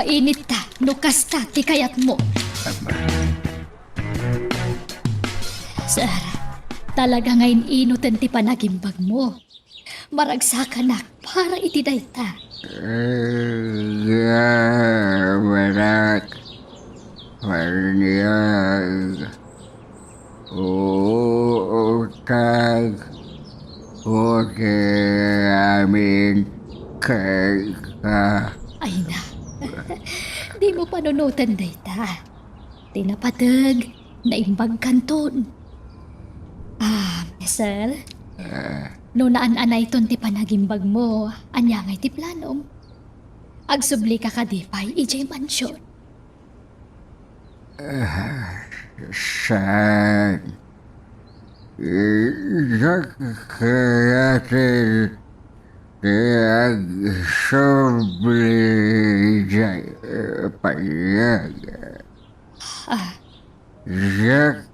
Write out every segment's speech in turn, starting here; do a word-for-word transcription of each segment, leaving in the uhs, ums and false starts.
Painitta no kasta ti kayatmo. Sir, talaga nga in-inuten ti panagimbagmo. Maragsakanak para iti dayta. Agyabanak, paniag, uutag, uti amin kenka. Ay na, di mo panunoten dayta. Ti napateg, naimbagkanton. Ah, Michelle? Ah. No naan-anayton ti panagimbagmo, ania ngay ti planom? Agsubli ka kadi pay idiay mansion? Ah, saan? Idiak kayat ti agsubli idiay payag. Ah. Diak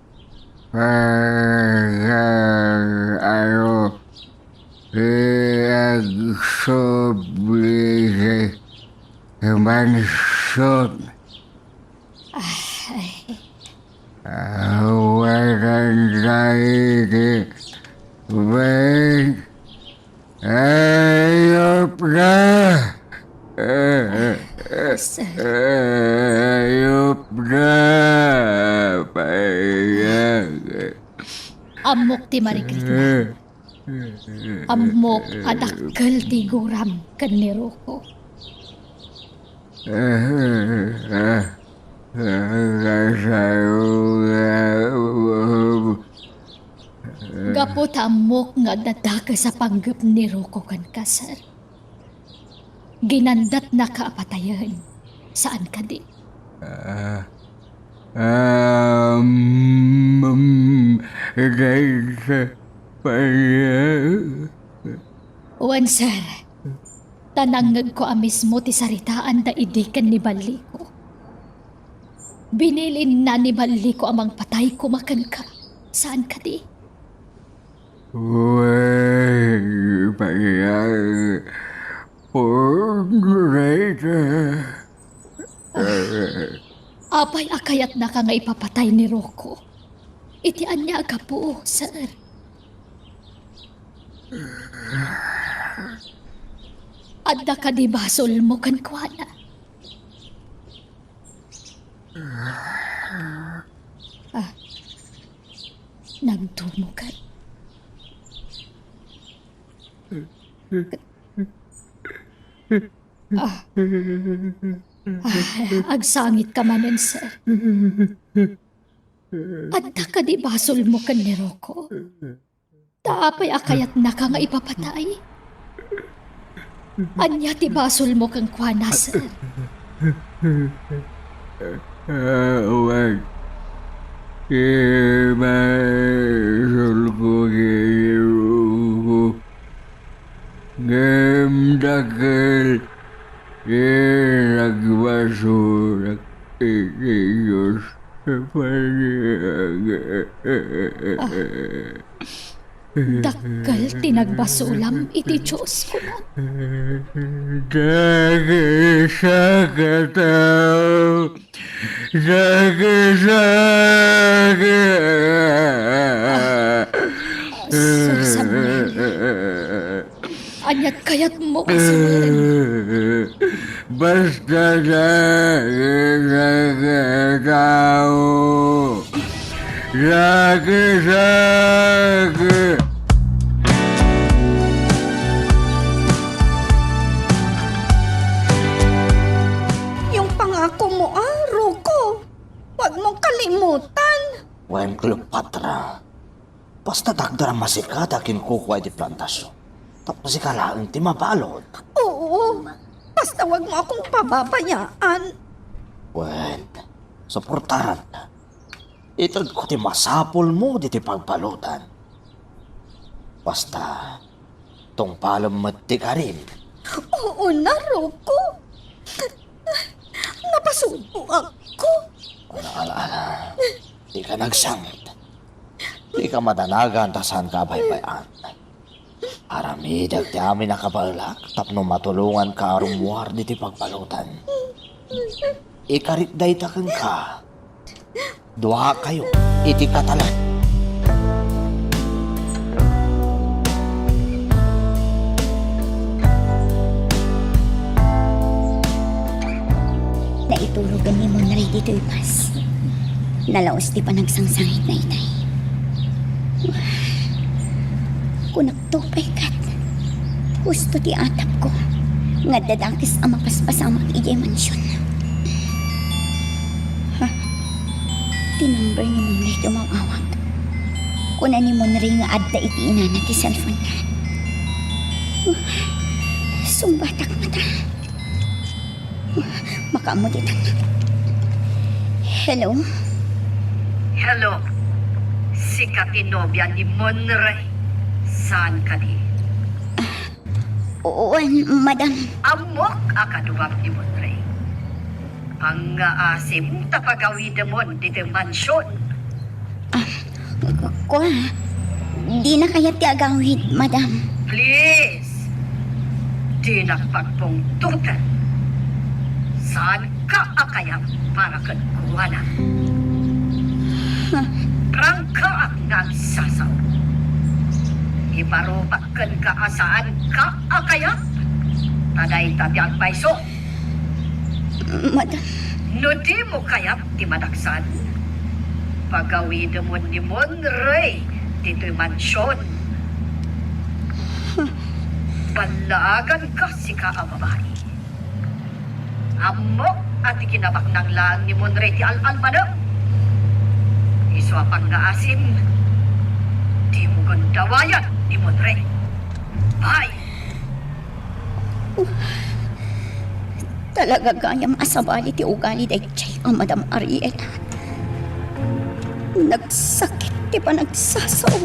pagano ti agsubli idiay mansion. Ay. Awanan tayo ti bank. Ayop na! Sir. Ayop na! Payag. Ammok ti marikrik na. Ammok a dakkel ti guram ken ni Rocco. Gapu ta ammok nga adda dakes a panggep ni Rocco kenka, sir. Ginandatnaka a patayen, saan kadi? Ah, um, um, dayta pay-, Wen, sir. Ta nangngegko a mismo ti saritaanda idi ken ni Balliko. Binilinna ni Balliko a mangpatay koma kenka. Saan kadi? Wen, payag. Pagdurayta. Apay a kayatnaka nga ipapatay ni Rocco? Iti ania a gapu, sir? Adda kadi basolmo kenkuana? Ah, nagdumog. Ah. Ah, agsangitka manen, sir. Adda kadi basolmo ken ni Rocco? Ta apay a kayatnaka nga ipapatay? Ania ti basolmo kenkuana, sir? Awan. Ti basolko ken ni Rocco. Ngem dakkel ti nagbasolak iti Dios. Ah, dakkel ti nagbasolam iti Dios, kunam. Dagsa a tao, dagsa a Sus, amen. Aniat kayatmo, Pastor? Basta dagsa a tao. Dagsa a Yung pangako mo, ah, Rocco. Huwag mong kalimutan. Wen, Cleopatra. Basta dakdara masikada ken kukua iti plantasyon. Tapno sika laeng ti mabalud. Oo. Basta wag mo akong pababayaan. Wen, suportaran. Itedko ti masapulmo diti pagbaludan. Basta, tungpalem met ti karim. Oo na, Rocco. Napasuboakko. Ala, ala, ala. Dika nagsangit. Dika madanagan ta saanka a baybay-an. Aramidek ti amin a kabaelak tapno matulonganka a rummuar diti pagbaludan. Ikarik dayta kenka. Duakayo iti katalan. Naiturogen ni Monray ditoy bus. Nalaus ti panagsangsangitna itay. Kunakto pay ket, husto ti atapko nga adda dakes a mapaspasamak idiay mansion. Ha? Ti number ni Monray ti umawawag. Kuna ni Monray nga adda iti inana ti cellphone-na. Sungbatak mata. Makaammo ditan. Hello? Hello. Sika ti nobia ni Monray. Saan kadi? Ah, Wen, madam. Ammok a kaduak ni Monrey. Pangngaasim ta pagawidemon ditoy mansion. Ah, kua, dina kayat ti agawid, madam. Please, dinak pagpungtoten. Saanka a kayat para kenkuana. Prangkaak nga agsasao. Iparupak kenka a saanka a kayat. Ta dayta ti agpayso. Madam. No dimo kayat ti madaksan, pagawidemon ni Monrey ditoy mansion. Ballaaganka, sika a babai. Ammok a ti kinabaknang laeng ni Monrey ti al-almanem. Isu a pangngaasim, dimo gundawayag ni Monrey. Bye! Talaga gayam a sabali ti ugali daydiay a Madam Ariela. Nagsakit ti panagsasao.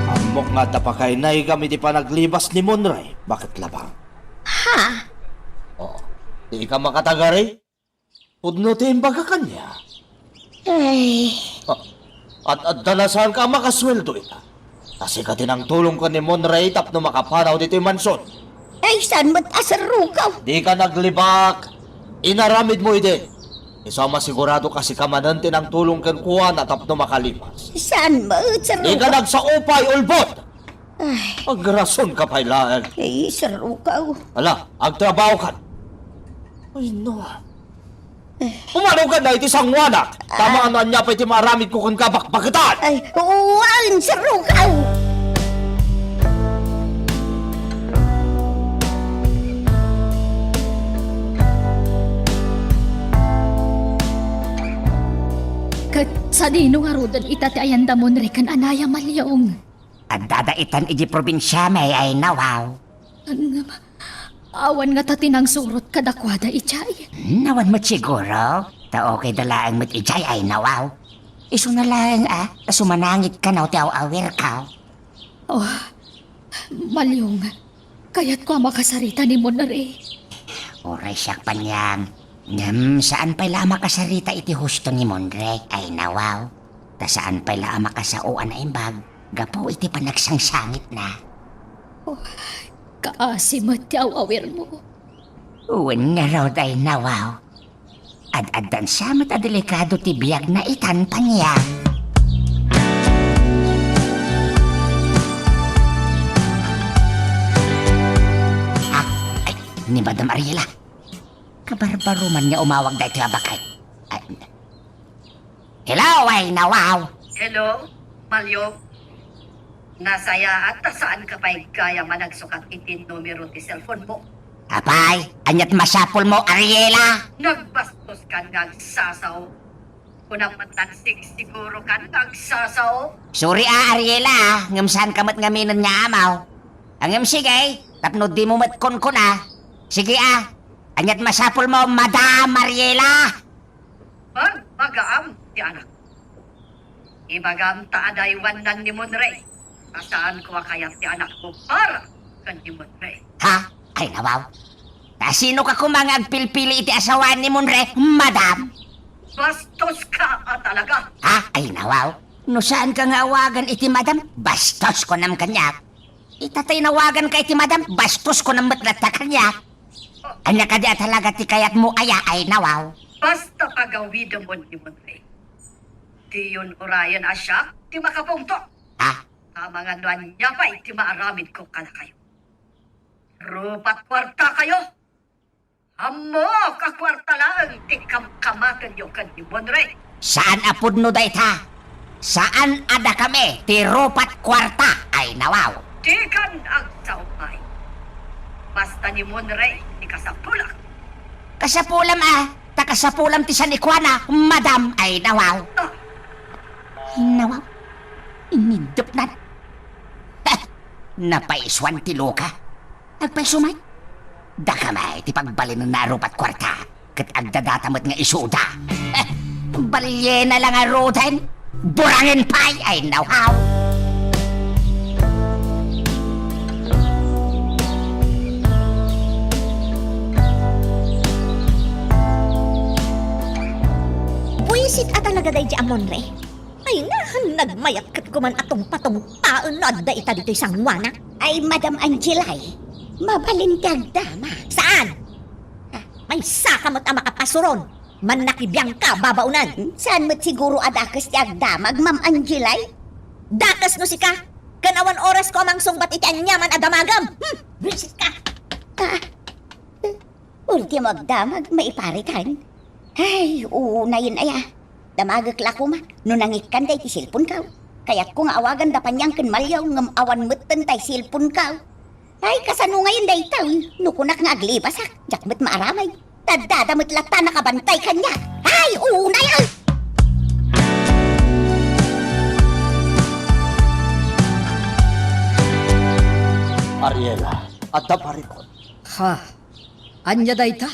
Ammok nga adda pakainaygam iti panaglibas ni Monrey. Baket laeng? Ha? Oh, di ka makatagari? Pudno ti imbaga kaniak. Ay. Ah, ad-adda na saanka a makasueldo ita. Ta sika ti nangtulong ken ni Monrey tapno makapanaw ditoy mansion. Ay, saan met a serrukaw? Di ka naglibak. Inaramidmo idi. Isu a masigurado kasika manen ti nangtulong kenkuana tapno makalimas. Saan met, serrukaw? Di ka nagsaupay, ulbod! Ay. Agrasonka pay laeng. Ay, serrukaw. Ala, agtrabahokan. Ay, no. Umano ka na iti sangoanak. Tama, ano ania pay ti maaramidko kenka, bakbaketan? Ay, wen, serrukaw. Ket sadino ngaruden ita ti ayan da Monrey ken anaya, Maliong? Addada itan iti probinsiami, ay nawaw. Ngem, awan ngata ti nangsurot kadakuada idiay? Hmm, awan met siguro. Ta okayda laeng met idiay, ay nawaw. Isuna laeng a, ta sumanangit kano ti aw-awirko. Oh, Maliong, kayatko a makasarita ni Monrey. Uray siak, Paniang. Ngem saan pay la a makasarita iti husto ni Monrey, ay nawaw. Ta saan pay la a makasao a naimbag gapu iti panagsangsangitna. Oh, kaasi met ti aw-awirmo. Wen ngarud, ay nawaw. Ad-addan sa met a delikado ti biagna itan, Paniang. Ah, ay, ni Madam Ariela. Kabarbaro man nga umawag daytoy a baket. Ay, hello, ay nawaw. Hello, Maliong. Nasayaat ta saanka pay gayam a nagsukat iti numero ti cellphone mo. Apay, aniat masapulmo, Ariela? Nagbastos kan nga agsasao. Kunam met nagsigsiguro kan nga agsasao. Sorry a, Ariela, a, ngem saanka met ngaminen nga amaw. A, ngem sige, tapno dimo met kunkuna. Sige a, aniat masapulmo, Madam Ariela? Bagbagaam ti anak. Ibagam ta adaywannan ni Monrey. Ta saanko a kayat ti anakko para ken ni Monrey. Ha? Ay, nawaw. Ta sinoka koma nga agpilpili iti asawaen ni Monrey, madam? Bastoska a talaga. Ha? Ay, nawaw. No saanka nga awagan iti madam, bastos kunam kaniak. Ita ta inawaganka iti madam, bastos kunam met latta kaniak. Ania kadi a talaga ti kayatmo aya, ay nawaw? Basta pagawidemon ni Monrey. Diyon urayen a siak ti makapungto. Ah? Amangan no ania pay ti maaramidko kadakayo. Rupat kuartakayo. Ammok a kuarta laeng ti kamkamatenyo ken ni Monrey. Saan a pudno dayta. Saan a dakami ti rupat kuarta, ay nawaw. Dikan agsao pay. Basta ni Monrey ti kasapulak. Kasapulam a, ta kasapulam ti sanikuana, madam, ay nawaw. Ah. Ay nawaw. Inidupnan. Heh, napaisuan ti loka. Agpayso met. Dakami ti pagbalinenna a rupat kuarta, ket agdadata met nga isuda. Heh, baliena la ngaruden. Burangen pay ay nawhaw. Buisit a talaga daydi a Monre. Ay na, nagmayat ket kuman a tungpatungpaen no adda ita ditoy sangoana. Ay, Madam Angelay, mabalin ti agdama. Saan? Maysa ka met a makapasuron. Mannakibiangka, babaonan. Hmm, saan met siguro a dakes ti agdamag, Ma'am Angelay? Dakes no sika. Ken awan orasko a mangsungbat iti aniaman a damagem. Hmm, buisit ka. Ah, ultimo agdamag, maiparitan. Ay, unayen aya. Damagek la koma no nangikkan daydi cellphone-ko. Kayatko nga awagan da Panyang ken Maliaw ngem awan metten tay cellphone-ko. Ay, kasano ngayen daytoy? No kunak nga aglibasak, diak met maaramid. Daddada met latta nakabantay kaniak. Ay, unay, ay! Ariela, adda parikot. Ha? Ania dayta?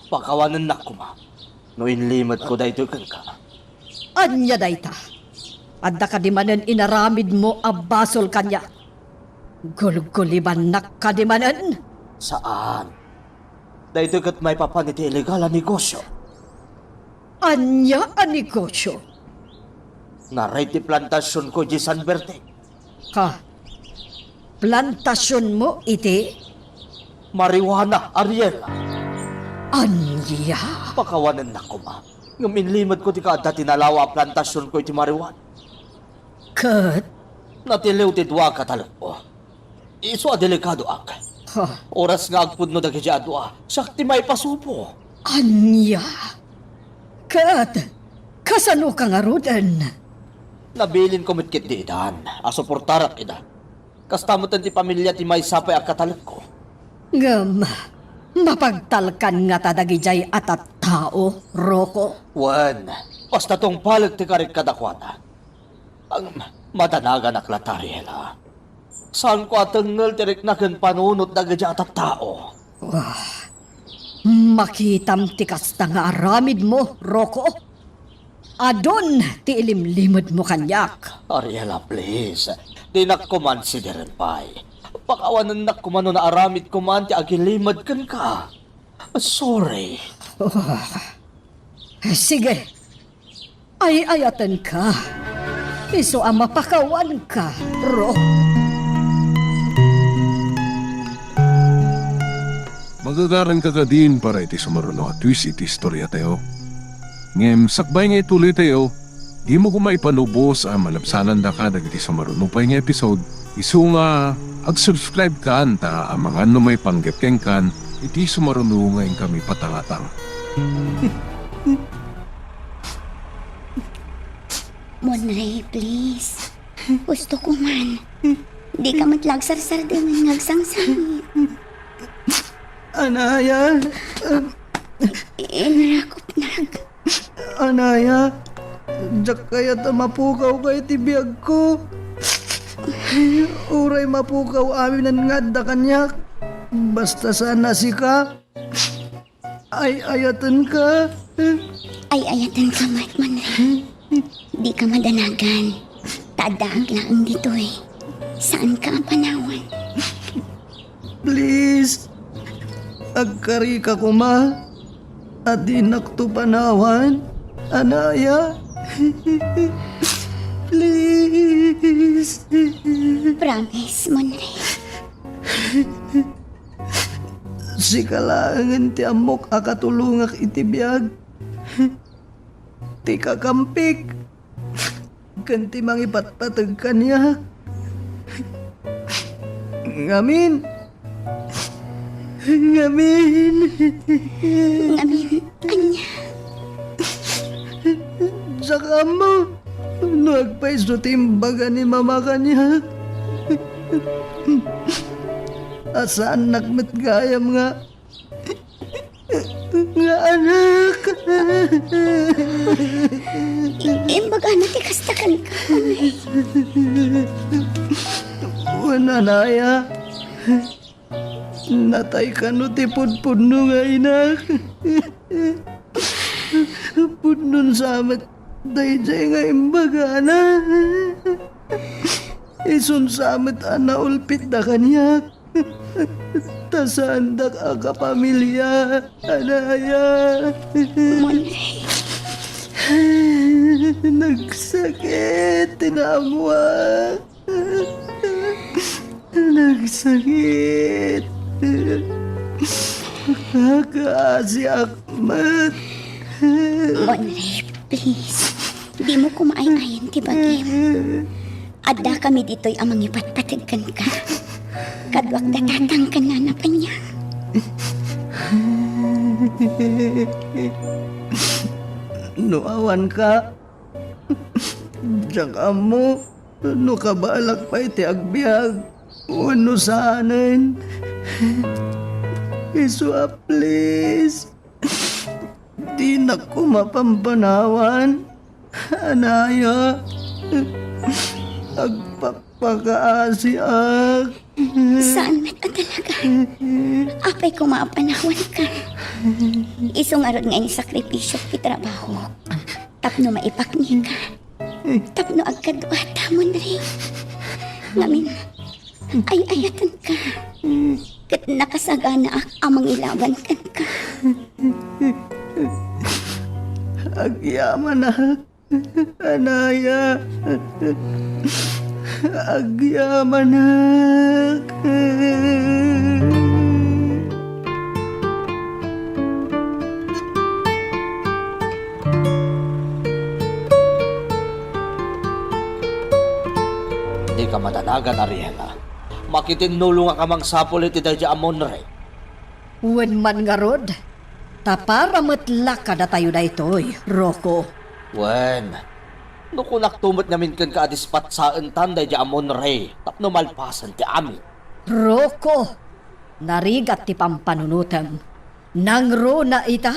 Pakawanennak koma no inlimedko daytoy kenka. Ania dayta? Adda kadi manen inaramidmo a basol kaniak? Gulgulibannak kadi manen? Saan. Daytoy ket maipapan iti illegal a negosyo. Ania a negosyo? Naray ti plantasionko idiay San Bertin. Ha? Plantasionmo iti? Marijuana, Ariela. Ania? Pakawanennak koma. Ngem inlimedko ti kaadda ti nalawa a plantasionko iti marijuana. Ket? Natiliw ti dua a katalekko. Isu a delikadoak. Ha? Oras nga agpudno dagiti a dua, siak ti maipasubo. Ania? Ket kasanoka ngaruden? Nabilinko met ketdi idan a suportarak ida. Kasta met ti pamilia ti maysa pay a katalekko. Ngem, mapagtalkan ngata dagidiay a tattao, Rocco? Wen, basta tungpalek ti karik kadakuada. Ang madanaganak latta, Ariela. Saanko a tengngel ti rikna ken panunot dagiti a tattao. Wah, makitam ti kasta nga aramidmo, Rocco. Adun ti ilimlimedmo kaniak. Ariela, please. Dinak koman sidiren pay. Pakawanennak koma no naaramidko man ti agilimed kenka. Sorry. Wah. Sige. Ay-ayatenka. Isu a mapakawanka, Ro. Magagaranka kadin para iti sumaruno a twist iti istoriatayo. Ngem sakbay nga ituloytayo, dimo koma ipanubos a malabsanandaka dagiti sumaruno pay nga episode. Isu nga ag-subscribe kan ta amangan no maipanggep kenkan iti sumaruno nga inkami patangatang. Monre, please. Gusto ko man. Di ka met la agsarsardengen nga agsangsangit. Anaya. Inrakupnak. Anaya, diak kayat a mapukawka iti biagko. Uray mapukaw aminen nga adda kaniak, basta saan a sika. Ay-ayatenka. Ay-ayatenka met, Monre. Dika madanagan. Ta addaak laeng ditoy. Saanka a panawan. Please, agkarika koma a dinakto panawan, anaya. Please. Promise, Monre. Sika laengen ti ammok a katulongak iti biag. Ti kakampik. Ken ti mangipatpateg kaniak. Ngamin. Ngamin. Ngamin. Ania? Diak ammo no agpayso ti imbaga ni Mama kaniak. A saannak met gayam nga nga anak. I-, imbagana ti kasta kenka, Monre. Wen, anaya. Natay kano ti pudpudno nga inak. Pudnon sa met daydiay nga imbagana. Isunsa met a naulpitda kaniak. Ta saandak a kapamilya, anaya. Monrey. Nagsakit ti naammoak. Nagsakit. Kakaasiak met. Monrey, please. Dimo koma ay-ayan ti bagim. Addakami ditoy a mangipatpateg kenka. Kaduak da tatang ken nana Panyang. No awanka, diak ammo no kabalak pay ti agbiag wenno saanen. Isu a, please. Dinak koma pampanawan. Anaya, agpakpakaasiak. Saan met a talaga? Apay koma a panawanka? Isu ngarud nga insakripisio ti trabaho tapno maipaknika. Tapno agkaduata, Monrey. Ngamin, ay-ayatenka. Ket nakasaganaak a mangilaban kenka. Agyamanak, anaya. Agyamanak. Dika madanagan, Ariela. Makitinnulongak a mangsapul iti daydiay a Monrey. Wen man ngarud, ta para met la kadatayo daytoy, Rocco. Wen, no kunakto met ngamin kenka a dispatsaentan daydiay a Monrey tapno malpasen ti amin. Rocco, narigat ti pampanunotem. Nangruna ita,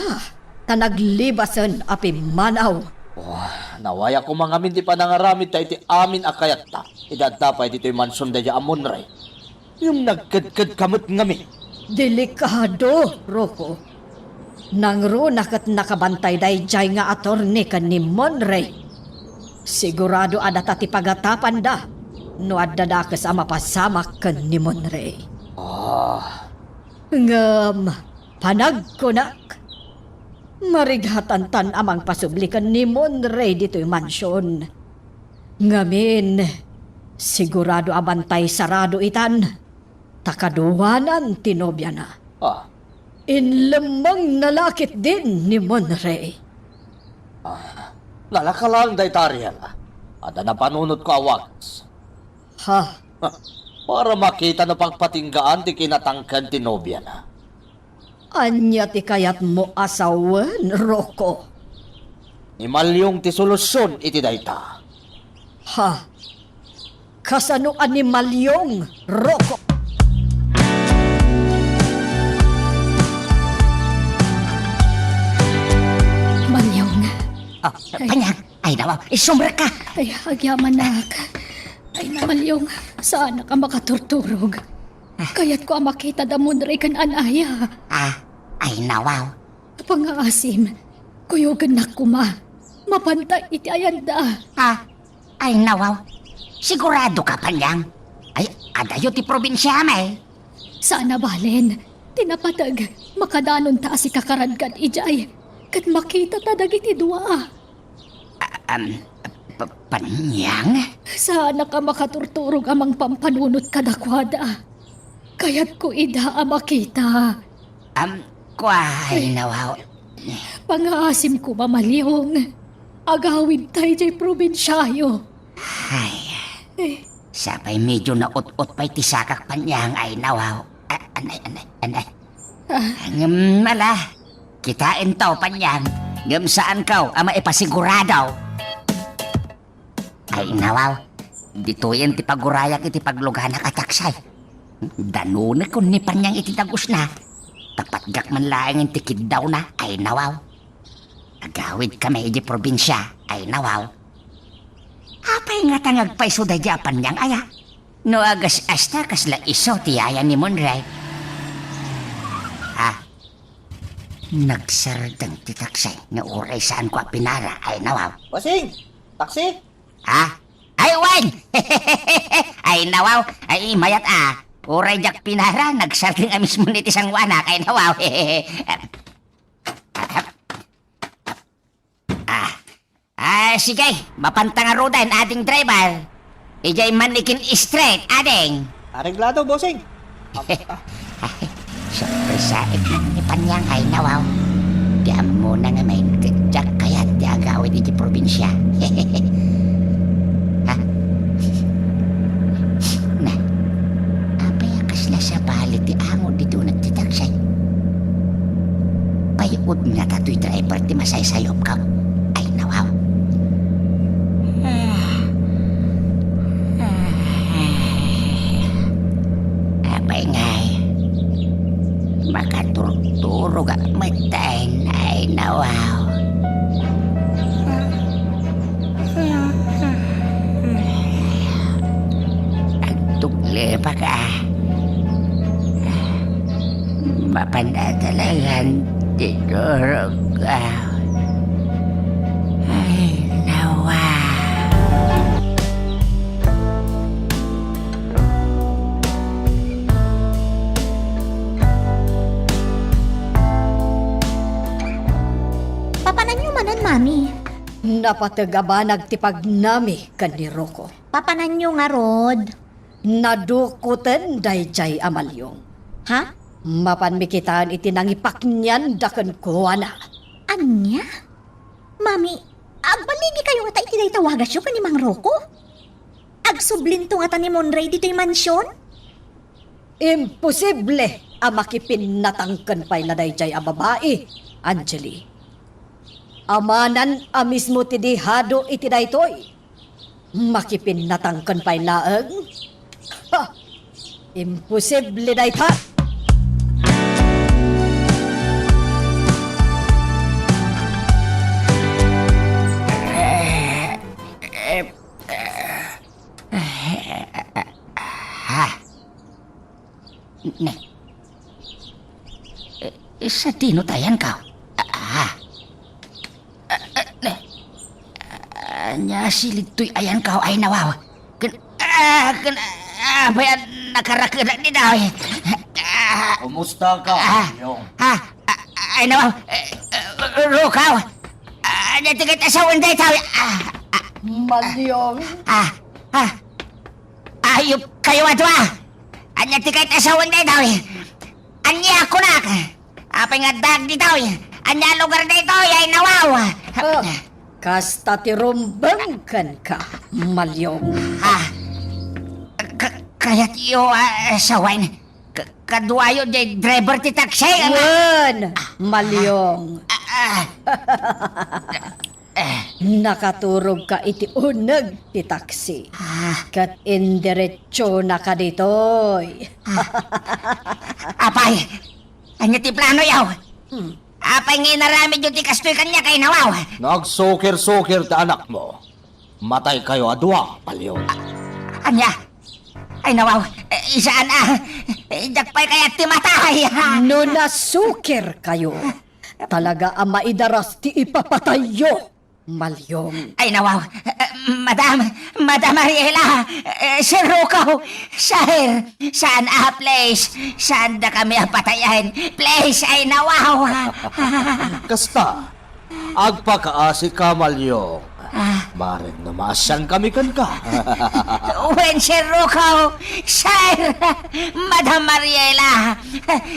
ta naglibasen a pimmanaw. Oh, nawayak koma ngamin ti panangaramidta iti amin a kayatta. Idi adda pay ditoy mansion daydiay a Monrey. Ngem nagkedkedka met ngamin. Delikado, Rocco. Nangruna ket nakabantay daydiay nga atorni ken ni Monrey. Sigurado a data ti pagatapanda no adda dakes a mapasamak ken ni Monrey. Ah. Ngem, panagkunak, marigatantan a mangpasubli ken ni Monrey ditoy mansion. Ngamin, sigurado a bantay sarado itan, ta kaduanan ti nobiana. Ah. Inlemmengna la ketdin ni Monrey. Ah, nalaka laeng dayta, Ariela. Adda napanunotko a wagas. Ha? Ha, para makita no pagpatinggaan ti kinatangken ti nobiana. Ania ti kayatmo a sawen, Rocco? Ni Malyong ti solusion iti dayta. Ha? Kasano a ni Malyong, Rocco? Malyong. Ah, ay. Panyang, ay, nawa, isumrek ka. Ay, agyamanak. Ay, Malyong, saanak a makaturturog. Ah. Kayatko a makita da Monrey ken anaya. Ah, ay, nawaw. Pangaasim, kuyogennak koma. Mapantay iti ayanda. Ah, ay, nawaw. Sigurado ka, Panyang? Ay, adayo ti probinsia, may. Saan a balen. Ti napateg, makadanonta a sikakarad kad idiay. Ket makitata dagiti dua. Ah, am, pa-, Panyang? Saanak a makaturturog a mangpampanunot kadakuada. Kayatko ida a makita. Am, kua, ay, nawaw. Pangaasim koma, Malyong. Agawidta idiay probinsiayo. Ay. Eh. Sapay medyo naut-ot pay ti sakak, Panyang, ay, nawaw. Ah, anay, anay, anay. Ah. Ngem ala, kitaentaw, Panyang, ngem saankaw a maipasigurado. Ay, nawaw, ditoyen ti pagurayak iti pagluganak a taksay. Danonekon ni Panyang iti dagusna. Tapatgak man laengen ti kiddawna, ay, nawaw. Agawidkami idi probinsia, ay, nawaw. Apay ngata nga agpayso daydi a Panyang aya? No agas-asta kasla isu ti yaya ni Monrey. Ah. Nagsardeng ti taksi nga uray saanko a pinara, ay nawaw. Bossing! Taksi! Ha? Ay, wen! Ay, nawaw! Ay, mayat a. Uray diak pinara, nagsardeng a mismo iti sangoanak, ay nawaw. Ah, ah, sige, mapanta ngaruden, ading driver. Idiay Manikin Street, ading. Areglado, bossing. Ay, sorpresaek man ni Panyang, ay nawaw. Ti ammona ngamin, ket diak kayat ti agawid iti probinsia. Ha? Na, apay a kasla sabali ti ango ditoy nagtitaksay? Pay-od ngata toy driver ti masaysayopko? Ay, nawaw. Apay ngay, makaturturogak metten, ay nawaw. Agtuklipaka. Mapan a talagan ti turog, ah. Ay, nawa. Papananyo manen, Mami? Napateg a banag ti pagnami ken ni Rocco. Papananyo ngarud? Nadukoten daydiay a Malyong. Ha? Mapanmi kitaen iti nangipaknianda kenkuana. Ania? Mami, agballigikayo ngata iti dayta wagasyo ken ni Mang Rocco? Agsublinto ngata ni Monray ditoy mansion? Imposible a makipinnatangken pay la daydiay a babai, Angeli. Amanan a mismo ti dihado iti daytoy. Makipinnatangken pay laeng? Ha! Imposible dayta! Ha? Ne. Eh, sadino ti ayanko? Ah. Ah, ah, ne. Ania siligtoy ayanko, ay nawaw. Ken, ah, ken, ah, apay a nakarakedak ditoy? Ah. Kumusta ka, ah, Malyong? Ah, ah, ay nawaw. Eh, eh, Rocco. Ah, ania ti ket asawan daytoy? Ah, ah. Malyong. Ah, ah. Ayupkayo a dua! Ania ti ket asawan daytoy? Ania kunak? Apay nga addaak ditoy? Ania lugar daytoy, ay nawaw? Oh, kasta ti rumbeng kenka, Malyong. Ah, ka-, kayatyo a sawen? Ka-, kaduayo diay driver ti taksi, nga? Wen, Malyong. Ah, ah. Nakaturogka iti uneg ti taksi. Ah. Ket indiretsonaka ditoy. Ah. Apay, ania ti planoyo? Hmm. Apay nga inaramidyo ti kastoy kaniak, ay nawaw? No agsukir-sukir ti anakmo, mataykayo a dua, Malyong. A-, ania? Ay nawaw, eh, saan a, eh, diak pay kayat ti matay. No nasukirkayo, talaga a maidaras ti ipapatayyo, Malyong. Ay nawaw, eh, Madam, Madam Mariela, eh, Sir Rocco, Sir, saan a, please, saan dakami a patayen, please, ay nawaw. Kasta, agpakaasika, Malyong. Ah. Maring no maasiankami kenka. Wen, Sir Rocco, Sir, Madam Mariela,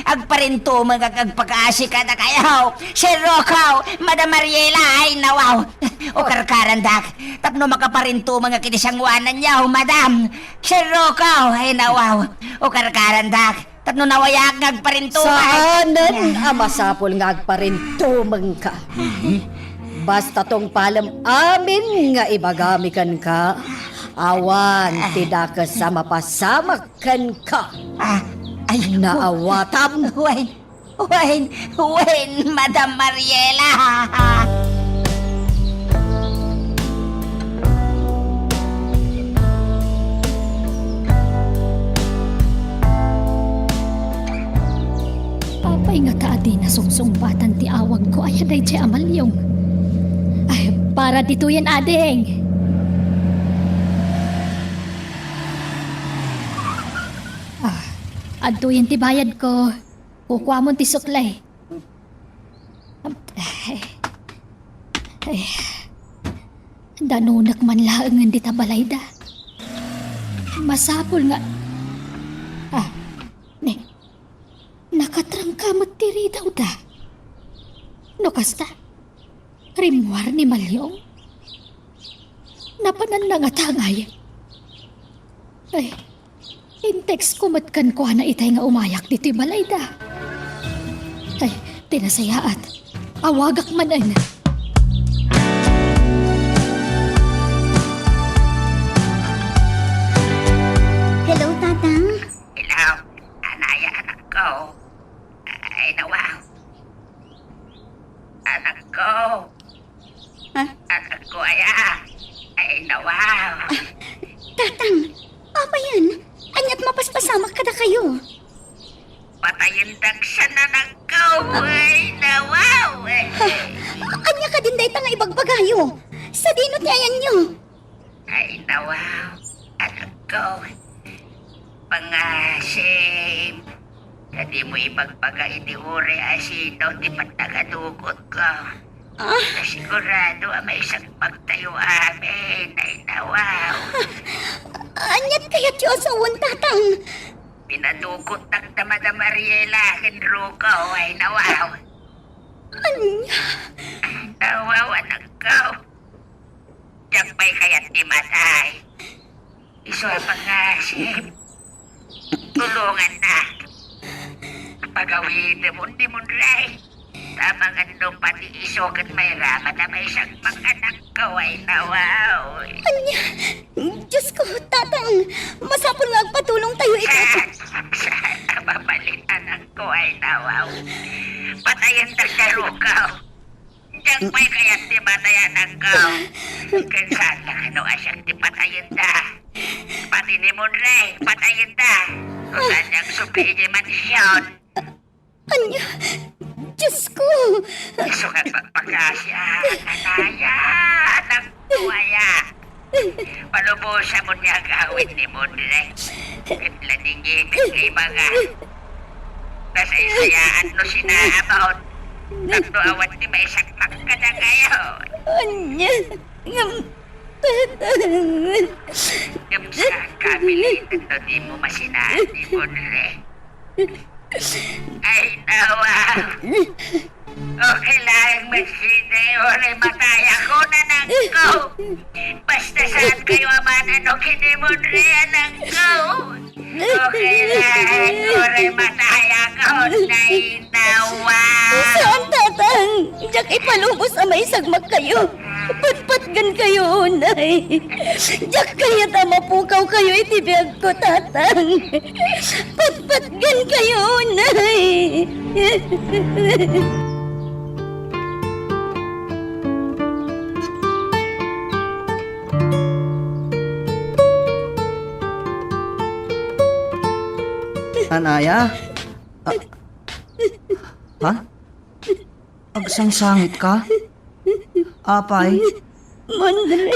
agparintumengak, agpakaasi kadakayo. Sir Rocco, Madam Mariela, ay nawaw. O karkarandak, tapno makaparintumengak iti sangoananyo, Madam. Sir Rocco, ay nawaw. O karkarandak. Tapno nawayaak nga agparintumeng. Saanen a masapul nga agparintumengka. Mhm. Basta tungpalem amin nga ibagami kenka, awan ti dakes a mapasamak kenka. Ah, ay, naawatam. Wen, wen, wen, Madam Mariela. Apay ngata a dinak Sungsungbatan ti awagko aya daydiay a malliong. Ay, para ditoyen, ading! Ah, adtoyen ti bayadko. Kukuamon ti sukli. Ay, ay, danunek man laengen dita balayda. Masapul nga, ah, ne, nakatrangka met ti ridawda. No kasta, rimmuar ni Maliong. Napananna ngata ngay. Ay, in-text ko met kenkuana itay nga umayak ditoy balayda. Ay, ti nasayaat. Awagak manen. Hello, Tatang. Hello, Anaya, anakko. Ay, nawa. Anakko. Ha? Anakko aya. Ay, nawa. Ah, Tatang, apay yan? Aniat mapaspasamak kadakayo? Patayendak siya, anakko. Ay, nawa. Ha? Ania kadin dayta nga ibagbagayo? Sadino ti ayanyo? Ay, nawa, anakko. Pangasim, ta dimo ibagbaga iti uray a sino ti pannakadukotko. Ah? Ta sigurado a maisagmaktayo amin. Ay, nawa. Aniat kayatyo a sawen, Tatang? Pinadukotnak da Madam Ariela ken Ruko. Ay, nawa. Ania? Nawa, anakko. Diak pay kayat ti matay. Isu a pangasim, tulongannak. Pagawidemon ni Monray. Ta amangan no pati isu ket mairaman a maisagmak, anakko. Ay, nawa. Ania? Diosko, Tatang, masapul nga agpatulongtayo iti... Saan? Saan a mabalin, anakko? Ay, nawa. Patayendak da Ruko. Diak pay kayat ti matay, anakko. Ken saan a kano a siak ti patayenda? Pati ni Monray, patayenda. No saan nga agsubli idiay mansion? Ania? Diosko! Isu nga agpakpakaasian, Anaya, anakko aya. Palubosamon nga agawid ni Monray. Ket ladingit nga ibaga. Nasaysayaat no sinaamon. Tapno awan ti maisagmak kadakayo. Ania? Ngem, Tatang. Ngem saan ka a piliten no dimo masinaan ni Monray? Ay, nawa. Okay laeng met sida, uray matayakon, anakko. Basta saan kayo a mananok ken ni Monray, anakko. Okay laeng, uray matayakon, ay, nawa. Saan, Tatang. Diak ipalubos a maisagmakkayo. Patpatgenkayo unay. Diak kayat a mapukawkayo iti biagko, Tatang. Patpatgenkayo unay. Anaya? Ah. Ha? Agsangsangitka? Apay? Monray.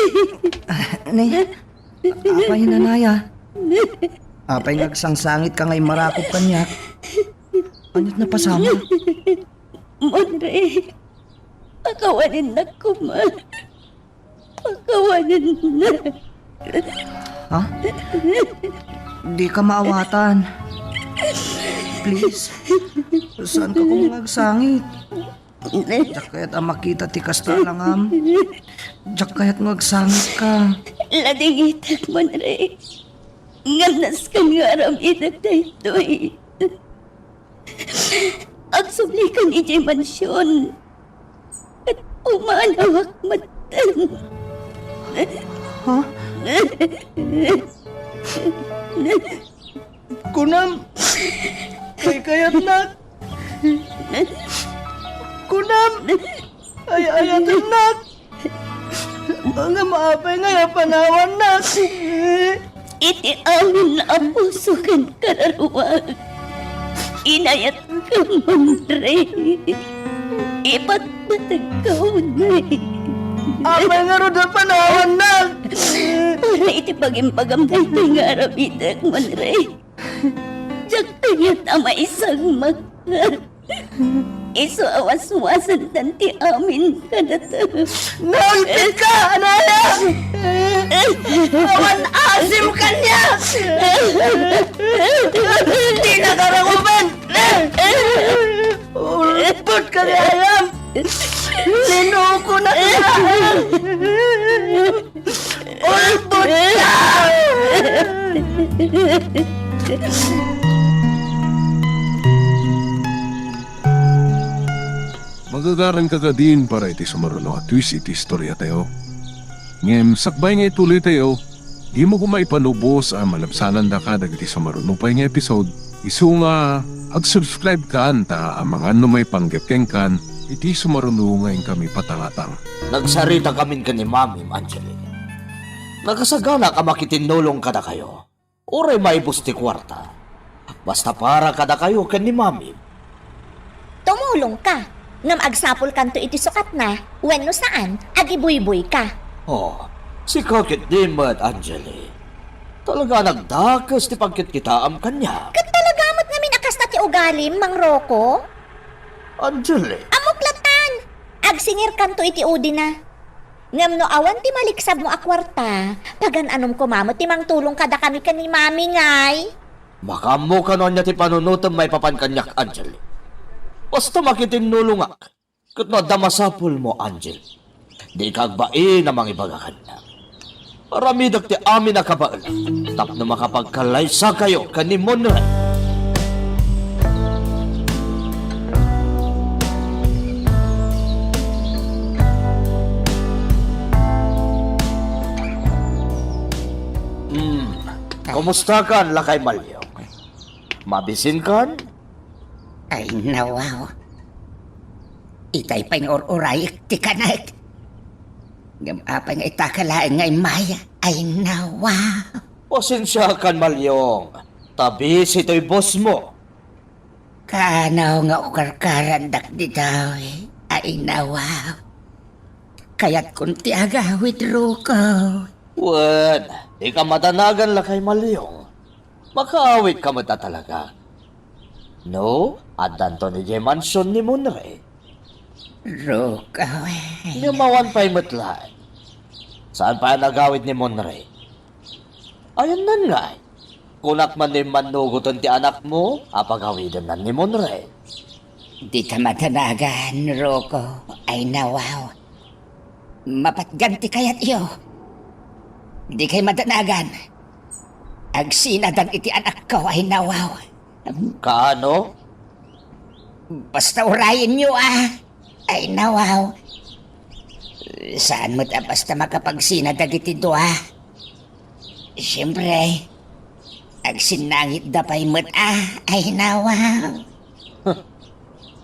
Ah, ni, apay, Anaya? Apay nga agsangsangitka nga immarakop kaniak? Aniat napasamak? Monray, pakawanennak koma. Pakawanennak. Ha? Dika maawatan. Please. Saanka koma nga agsangit. Diak kayat a makita ti kasta a langam. Diak kayat nga agsangitka. Ladingitek, Monray. Ngem nasken nga aramidek daytoy. Agsublikan idiay mansion. Ket pumanawak metten. Ha? Kunam, kaykayatnak. Kunam, ay-ayatennak. Ngem apay ngay a panawannak? Iti amin a puso ken kararuak. Inayatko, Monrey. Ipatpategko, Monrey. Apay ngarud a panawannak? Iti pagimbagam daytoy nga aramidek, Monrey. Diak kayat a maisagmakka. Isu a waswasantan ti amin kadata. Naulpitka, anaya! Awan asim kaniak! Di nakaranguben! Ulpot ka ni ayam! Linuko na ka! Ulpot ka! Magagaran ka kadin para iti sumaruno a twist iti istoriatayo. Ngem sakbay nga ituloytayo, dimo koma ipanubos a malabsanandaka dagiti sumaruno pay nga episode. Isu nga ag-subscribe kan ta amangan no maipanggep kenkan iti sumaruno nga inkami patangatang. Nagsaritakamin ken ni Mamim, Angeli. Nakasaganak a makitinnulong kadakayo. Uray maibus ti kuarta. Basta para kadakayo ken ni Mamim. Tumulongka. Ngem agsapulkanto iti sukatna, wenno saan, agibuyboyka. Oh, sika ketdi met, Angeli. Talaga a nagdakes ti pagkitkitaam kaniak. Ket talaga met ngamin a kasta ti ugalim, Mang Rocco? Angeli. Ammok latta! Agsingirkanto iti udina. Ngem no awan ti maliksabmo a kuarta, pagan-anom koma met ti mangtulong kadakami ken ni Mami, ngay. Makaammoka no ania ti panunotem maipapan kaniak, Angeli. Basta makitinnulongak. Ket no adda masapulmo, Angeli, dika agbain a mangibaga kaniak. Aramidek ti amin a kabaelak tapno makapagkallaysakayo ken ni Monrey. Hmm, kumustakan, Lakay Malyong? Mabisinkan? Ay, nawaw. Itay pay nga ur-urayek ti kanek. Ngem apay nga itaka laeng nga immay? Ay, nawaw. Pasensiakan, Malyong. Ta busy toy boss mo. Kano nga ukarkarandak ditoy? Ay, nawaw. Kayatkon ti agawid, Rocco. Wen, dika madanagan, Lakay Malyong. Makaawidka met a talaga. No, addanto idiay mansion ni Monrey. Rocco, eh. Ngem awan pay met laeng. Saan pay a nagawid ni Monrey? Ayannan ngay. Kunak man no immannugoten ti anakmo a pagawidennan ni Monrey. Dika madanagan, Rocco. Ay, nawaw. Mapatgan ti kayatyo. Dikay madanagan. Agsinadan iti anakko, ay, nawaw. Kaano? Basta urayenyo, a. Ay, nawaw. Saan met a basta makapagsina dagiti dua. Siempre, agsinnangitda pay met, a. Ay, nawaw.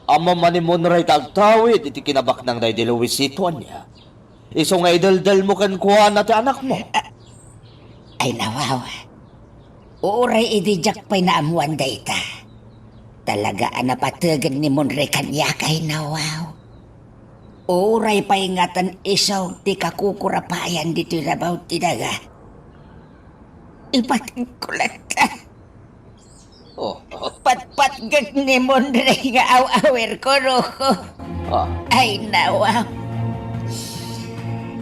Ammom a ni Monrey ta agtawid iti kinabaknang daydi Luisito, ania? Isu nga ideldelmo kenkuana ti anakmo. Ay, nawaw. Uray idi diak pay naammoan dayta. Talaga a napategen ni Monrey kaniak, ay, nawaw. Uray pay ngaten isu ti kakukurapayan ditoy rabaw ti daga. Ipateg ko latta. Oh, oh. Patpatgek ni Monrey nga aw-awer ko, Rocco. Ah. Ay, nawa.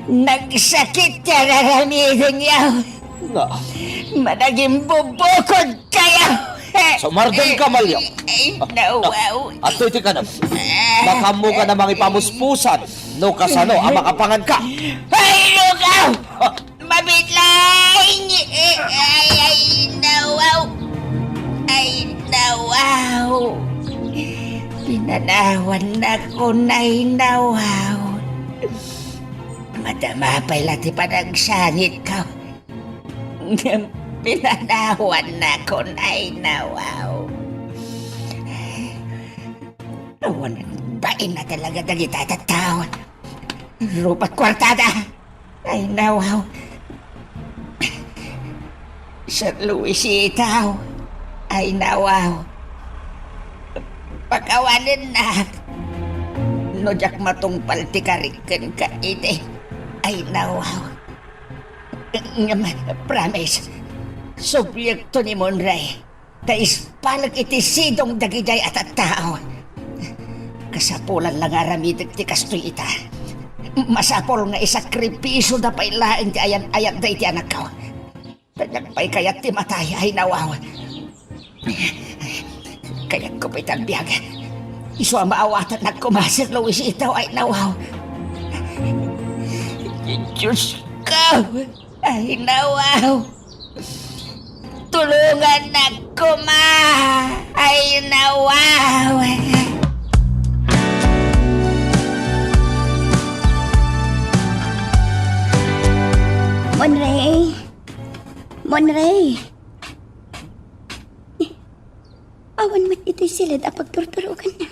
Nagsakit ti araramidenyo. Nga. Managimbubukod kayo. Sumardeng ka, Malyong. Ay, nawa. Ah, adtoy ti kanam. Makaammokan a mangipamuspusan no kasano a makapanganka. Ay, lugaw! Ah. Mabitlay! Ay, ay, nawaw! Ay, nawaw! Pinanawannakon, ay, nawaw! Madama pay la ti panagsangitko. Ngem pinanawannakon, ay, nawaw! Awan bain a talaga dagita a tattao. Rupat kuartada! Ay, nawaw. Sir Luisito. Ay, nawaw. Pakawanennak. No diak matungpal ti karik kenka idi, ay nawaw. Ngem, promise, subliekto ni Monray ta ispalek iti sidong dagidiay a tattao. Kasapulan la nga aramidek ti kastoy ita. Masapul nga isakripisyoda pay laeng ti ayan-ayatda iti anakko. Ta diak pay kayat ti matay, ay nawaw. Kayatko pay ti agbiag. Isu a maawatannak koma, Sir Luisito, ay nawaw. Diyos ko, ay nawaw. Tulongannak koma, ay nawaw. Monray. Monray. Awan met itoy siled a pagturturoganna.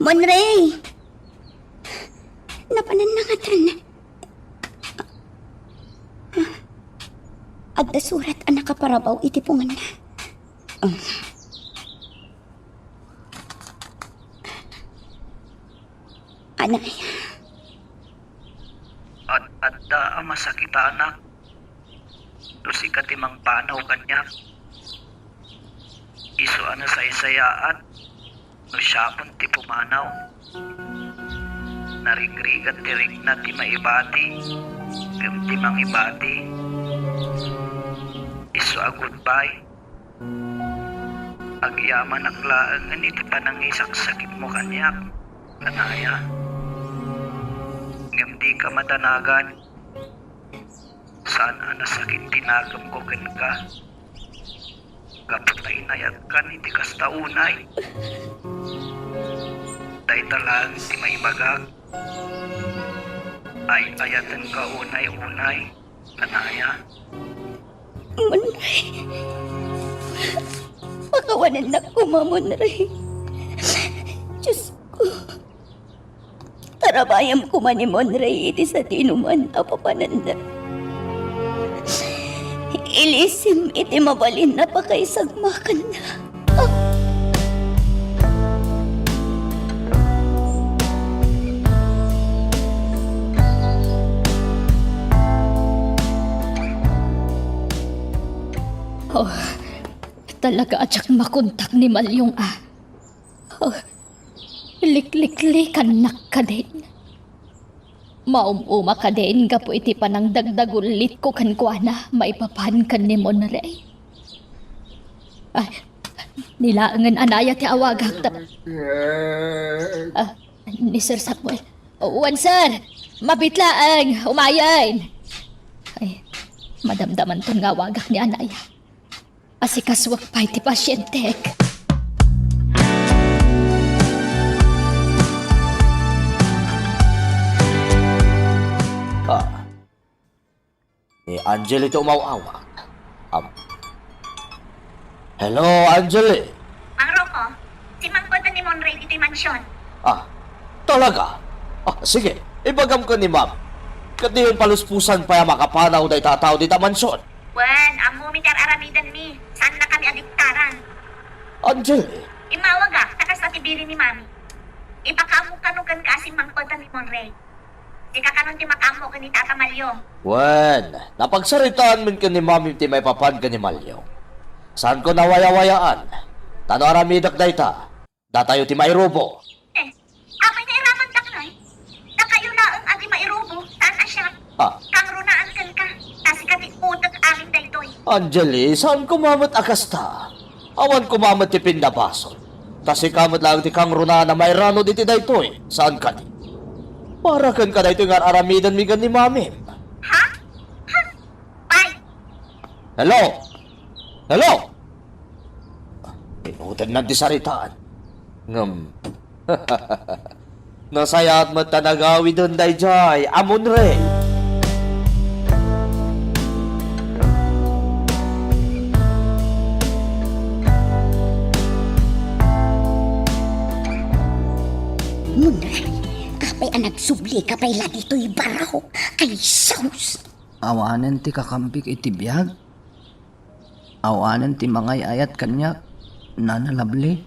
Monray! Napananna ngatan. Adda surat a nakaparabaw iti punganna. Anay. Ad-adda a masakitanak no sika ti mangpanaw kaniak. Isu a nasaysayaat no siakon ti pumanaw. Narigrigat ti rikna ti maibati ken ti mangibati. Isu a goodbye. Agyamanak laengen iti panangisaksakitmo kaniak, anaya. Ngem dika madanagan. Saan a nasakit ti nakemko kenka gapu ta inayatkan iti kasta unay. Dayta laeng ti maibagak. Ay-ayatenka unay-unay, anaya. Monray. Pakawanennak koma, Monray. Diyos ko. Tarabayem koma ni Monray iti sadinoman a papananda. Ilisim iti mabalin a pakaisagmakanna. Oh, talaga a diak makontak ni Malyong a. Oh, likliklikannak kadin. Maum-uma kadin gapu iti panangdagdagullitko kenkuana maipapan ken ni Monray. Ay, ni laengen anaya ti awagak ta-, ah, ni Sir Samuel. Wen, sir. Mabit laeng, umayen. Ay, madamdamanton nga awagak ni anaya. Asikasuak pay ti pasientek. Ah. Ni Angeli ti umaw-awag. Am-, Hello, Angeli. Mang Rocco, simmangpet ni Monray ditoy mansion. Ah, talaga? Ah, sige, ibagam ken ni Ma'am. Ket diyon paluspusan pay a makapanaw dayta a tao dita mansion. Wen, ammomi ti ar-aramidenmi. Saannakami a diktaran. Angeli. Immawagak, ta kasta ti bilin ni Mami. Ipakaammo kano kenka a simmangpet ni Monray. Sika kanon ti makaammo ken ni Tata Malyong. Wen, napagsaritaanmin ken ni Mami ti maipapan ken ni Malyong. Saanko a wayawayaan. Ta no aramidek dayta, datayo ti mairubo. Eh, apay nga iramandak, Nay? Dakayo laeng a di mairubo, saan a siak? Ah. Kangrunaan kenka, ta sika ti utek amin daytoy. Angeli, saan koma met a kasta? Awan koma met ti pinnabasol. Ta sika met laeng ti kangrunaan a mairano diti daytoy, saan kadi? Para kenka daytoy nga ar-aramidenmi ken ni Mamim. Ha? Ha? Bye. Hello? Hello? Inutennan ti saritaan. Ngem, nasayaat met ta nagawiden daydiay a Monray. Monray, apay a nagsublika pay la ditoy baro? Ay, sus! Awanen ti kakambik iti biag? Awanen ti mangay-ayat kaniak, Nana Lovely?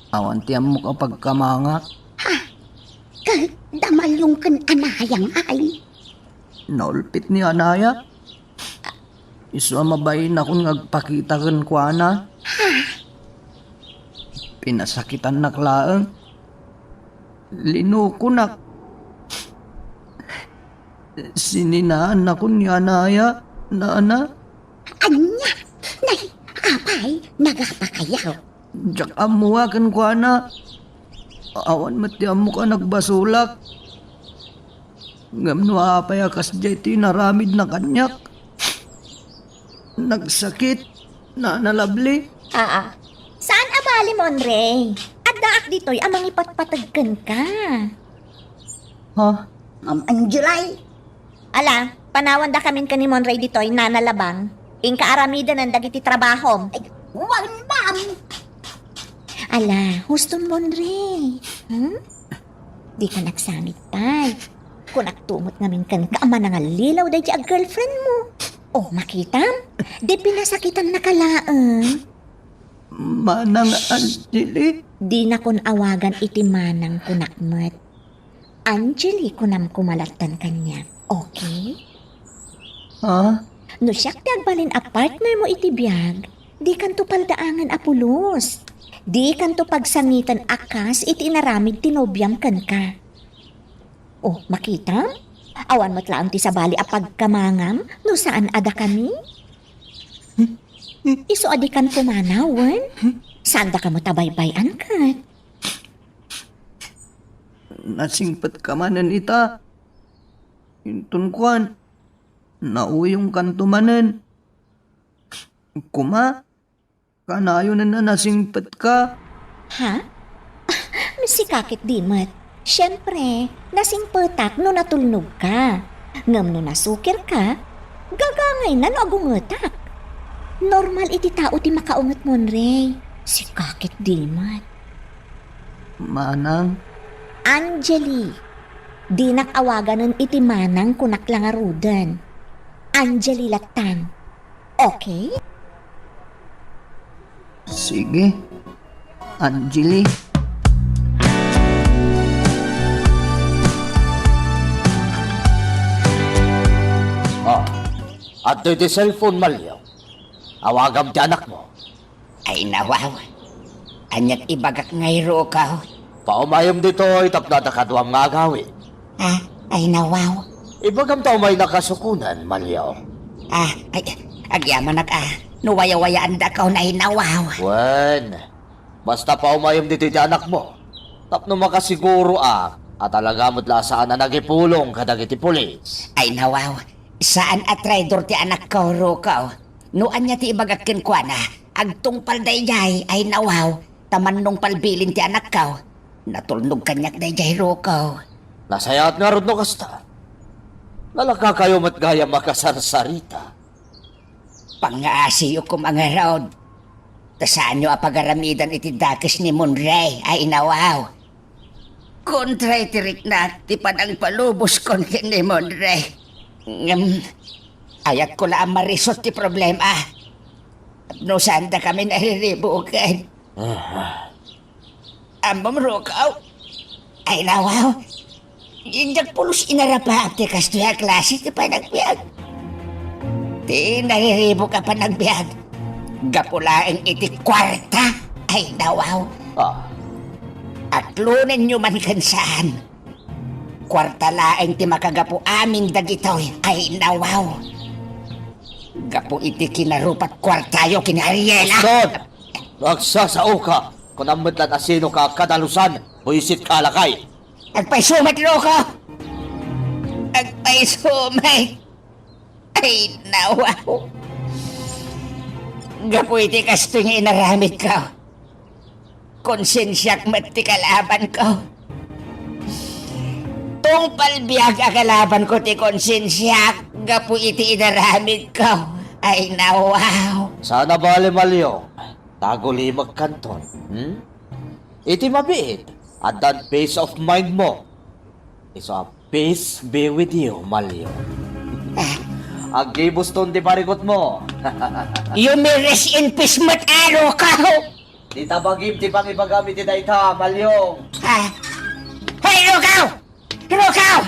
Awan ti ammok a pagkamangak. Ha? Ket da Malyong ken Anaya ngay? Naulpit ni Anaya. Isu a mabainakon nga agpakita kenkuana. Ha? Pinasakitannak laeng. Linukonak. Sininaannakon ni Anaya, nana. Ania? Nay, apay, nagapakayaw? Diak ammoa kenkuana. Awan met ti ammok a nagbasolak. Ngem no apay a kasdiay ti inaramidna kaniak, nagsakit, Nana Lovely. Aa, saan a bali, Monray? Addaak ditoy a mangipatpateg kenka. Ha? Ma'am Angelay. Ala, panawandakamin ken ni Monray ditoy, Nana Labang. Inka aramidenen dagiti trabahom. Ay, wen, ma'am. Ala, huston, Monray. Hmm? Dika nagsangit pay. Kunakto met ngamin kenka a manangallilaw daydi a girlfriend mo. O, makitam? Di pinasakitannaka laeng. Manang Angeli? Dinakon awagan iti manang, kunak met. Angeli, kunam koma lattan kaniak. Okay? Ha? No siak ti agbalin a partner mo iti biag, dikanto paldaangen a pulos. Dikanto pagsangiten a kas iti inaramid ti nobiam kenka. O, makitam? Awan met laeng ti sabali a pagkamangam no saan a dakami? Isu a dikan pumanaw, wen? Saan daka met a baybay-an ket? Nasingpetka manen ita. Inton kuan, nauyongkanto manen. Koma, kanayon a nasingpetka. Ha? Sika ket di met. Siempre, nasingpetak no natulnogka. Ngem no nasukirka, gagangayna no agungetak. Normal iti tao ti makaunget, Monray. Sika ket di met. Manang? Angeli. Dinak awaganen iti manang, kunak la ngaruden. Angeli lattan. Okay? Sige. Angeli. Ah, adtoy ti cellphone, Malyong. Awagam ti anakmo. Ay, nawaw. Aniat ibagak ngay, Rukaw? Paumayem ditoy tapno adda kaduam nga agawid. Ah, ay, nawaw. Ibagam ta umay nakasukonan, Malyong. Ah, ay, agyamanak, ah. No wayawayaandakaw, ay, nawaw. Wen, basta paumayem ditoy ti anakmo. Tapno makasiguro a, a talaga met la a saan a nagipulong kadagiti pulis. Ay, nawaw. Saan a traidor ti anakko, Rukaw. No ania ti ibagak kenkuana, agtungpal daydiay, ay nawaw, ta mannungpal bilin ti anakko. Natulnog kaniak daydiay, Rukaw. Nasayaat ngarud no kasta. Nalakakayo met gayam a kasarsarita. Pangngaasiyo koma ngarud. Ta saanyo a pagaramidan iti dakes ni Monray, ay nawaw. Kontra iti riknak ti panangpaluboskon ken ni Monray. Ngem, ayatko la a marisut ti problema. No saandakami nariribuken. Ah. Ammom, Rukaw? Ay, nawaw. Diak pulos inarapaak ti kastoy a klase ti panagbiag. Ti nariribuk a panagbiag, gapu laeng iti kuarta. Ay, nawaw. Ah. Atlonenyo man ken saan. Kuarta laeng ti makagapu amin dagitoy. Ay, nawaw. Gapu iti kinarupat kuartayo ken ni Ariela. Stop! No agsasaoka, kunam met la no sinoka a kadalusan, buisit ka, lakay. Agpayso met, Rukaw! Agpayso met! Ay, nawaw! Gapu iti kastoy nga inaramidko, konsensiak met ti kalabanko. Tungpal biag a kalabanko ti konsensiak gapu iti inaramidko. Ay, nawaw! Saan a bale, Malyong. Tagulimekkanton, hmm? Iti mabiit, addan peace of mind mo. Isu a peace be with you, Malyong. Aggibuston ti parikutmo. You may rest in peace met, Rukaw! Dita bagim ti pangibagam iti dayta, Malyong. Ah! Hey, Rukaw! Rukaw!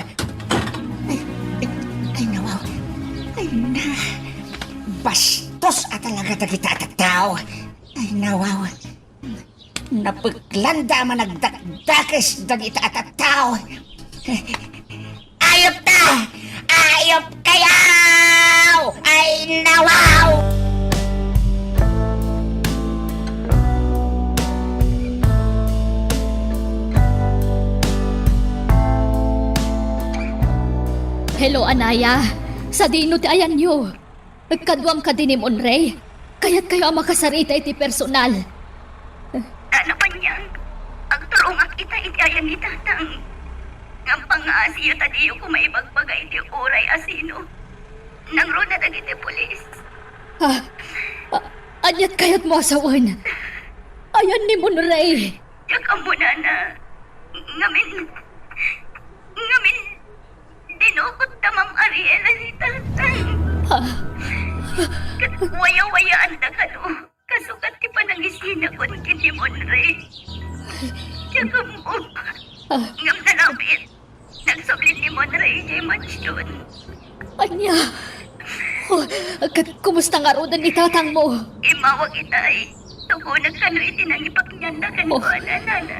Ay, ay, ay, nawaw. Ay, na. Bastos a talaga dagita a tattao. Ay, nawaw. Napeklanda a managdakdakes dagita a tattao. Ayop ta! Ayop kayo! Ay, nawaw! Hello, Anaya. Sadino ti ayanyo? Kaduam kadi ni Monray? Kayatkayo a makasarita iti personal. Tana Panyang, agturongak ita iti ayan ni Tatang. Ngem pangngaasiyo ta diyo koma ibagbaga iti uray a sino. Nangruna dagiti pulis. Ah, ah, aniat kayatmo a sawen? Ayan ni Monray? Diak ammo, Nana. Ngamin, ngamin, dinukot ta Ma'am Ariela ni Tatang. Ah. Ket wayawayaan da kano. Kasukat ti panangisinakon ken ni Monray. Diak ammo. Ah. Ngem nalabit, nagsubli ni Monray idiay mansion. Ania? Oh, ket kumusta ngaruden ni tatangmo? Immawag itay. Tugonak kano iti nangipaknianna kenkuana, Nana.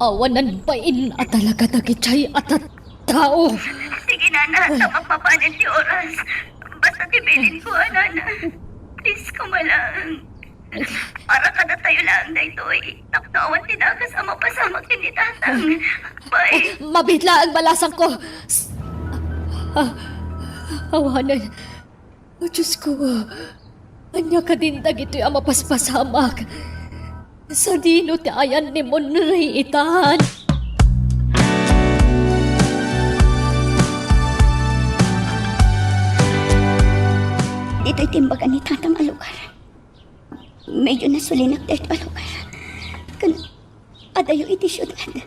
Awanan bain a talaga dagitoy a tattao. Sige, Nana, ta mapapanen ti oras. Basta ti bilinko, Nana. Please, kumalang. Para kadatayo laeng daytoy. Tapno awan ti dakes a mapasamak ken ni Tatang. Bye. Mabiit laeng balasangko. Ah, awanen. O Diosko, ania kadin dagitoy a mapaspasamak? Sadino ti ayan ni Monray itan? Ditoy ti imbaga ni Tatang a lugar. Medyo nasulinak daytoy a lugar. Ken adayo iti siudad.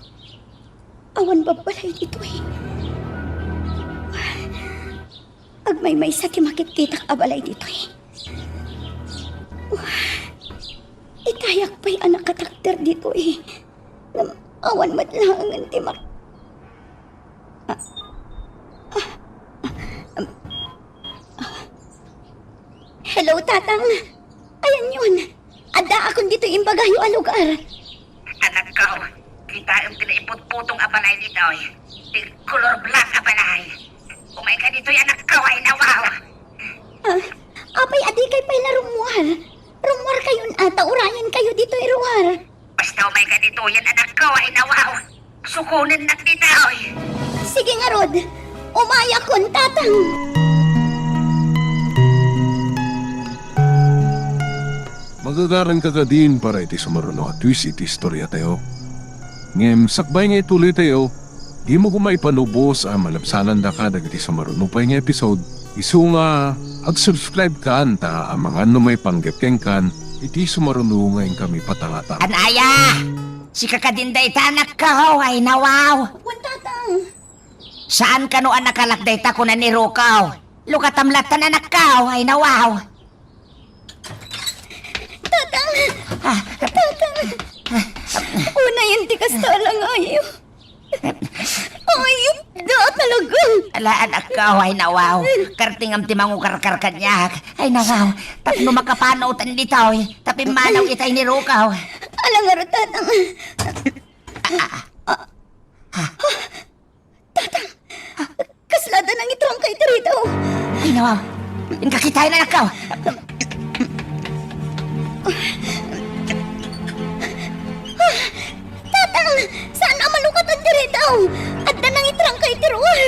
Awan babbalay ditoy. Agmaymaysa ti makitkitak a balay ditoy. Itayak pay a nakatakder ditoy. Ngem awan met laengen ti mak-, Ah, ah, ah, ah. Hello, Tatang. Ayanyon. Addaakon ditoy imbagayo a lugar. Anakko, kitaem ti naiputputong a balay ditoy. Ti kolor black a balay. Umayka ditoy, anakko, ay nawaw. Ah, apay a dikay pay la rummuar? Rummuarkayon a ta urayenkayo ditoy ruar. Basta umayka ditoyen, anakko, ay nawaw. Sukonennak ditoy. Sige ngarud, umayakon, Tatang. Magagaranka kadin para iti sumaruno a twist iti istoriatayo. Ngem sakbay nga ituloytayo, dimo koma ipanubos a malabsanandaka dagiti sumaruno pay nga episode, isu nga ag-subscribe kan ta amangan no maipanggep kenkan iti sumaruno nga inkami patalatan. Anaya! Sika kadin dayta, anakko, ay nawaw. Wen, Tatang. Saan kano a nakalak dayta, kuna ni Rukaw. Lukatam latta, anakko, ay nawaw. Tatang! Ah. Tatang! Unayen ti kasta a langayo. Ayupda talaga! Ala, anakko, ay nawaw. Kartingam ti mangukarkar kaniak. Ay nawaw, tapno makapanutan ditoy, ta pimmanaw itay ni Rukaw. Ala ngarud, Tatang. Ah, ah, ah. Tatang! Kasla adda nangitrangka iti ridaw! Ay, nawaw! Inka kitaen, anakko! Tatang! Saan a malukatan ti ridaw! Adda nangitrangka iti ruar!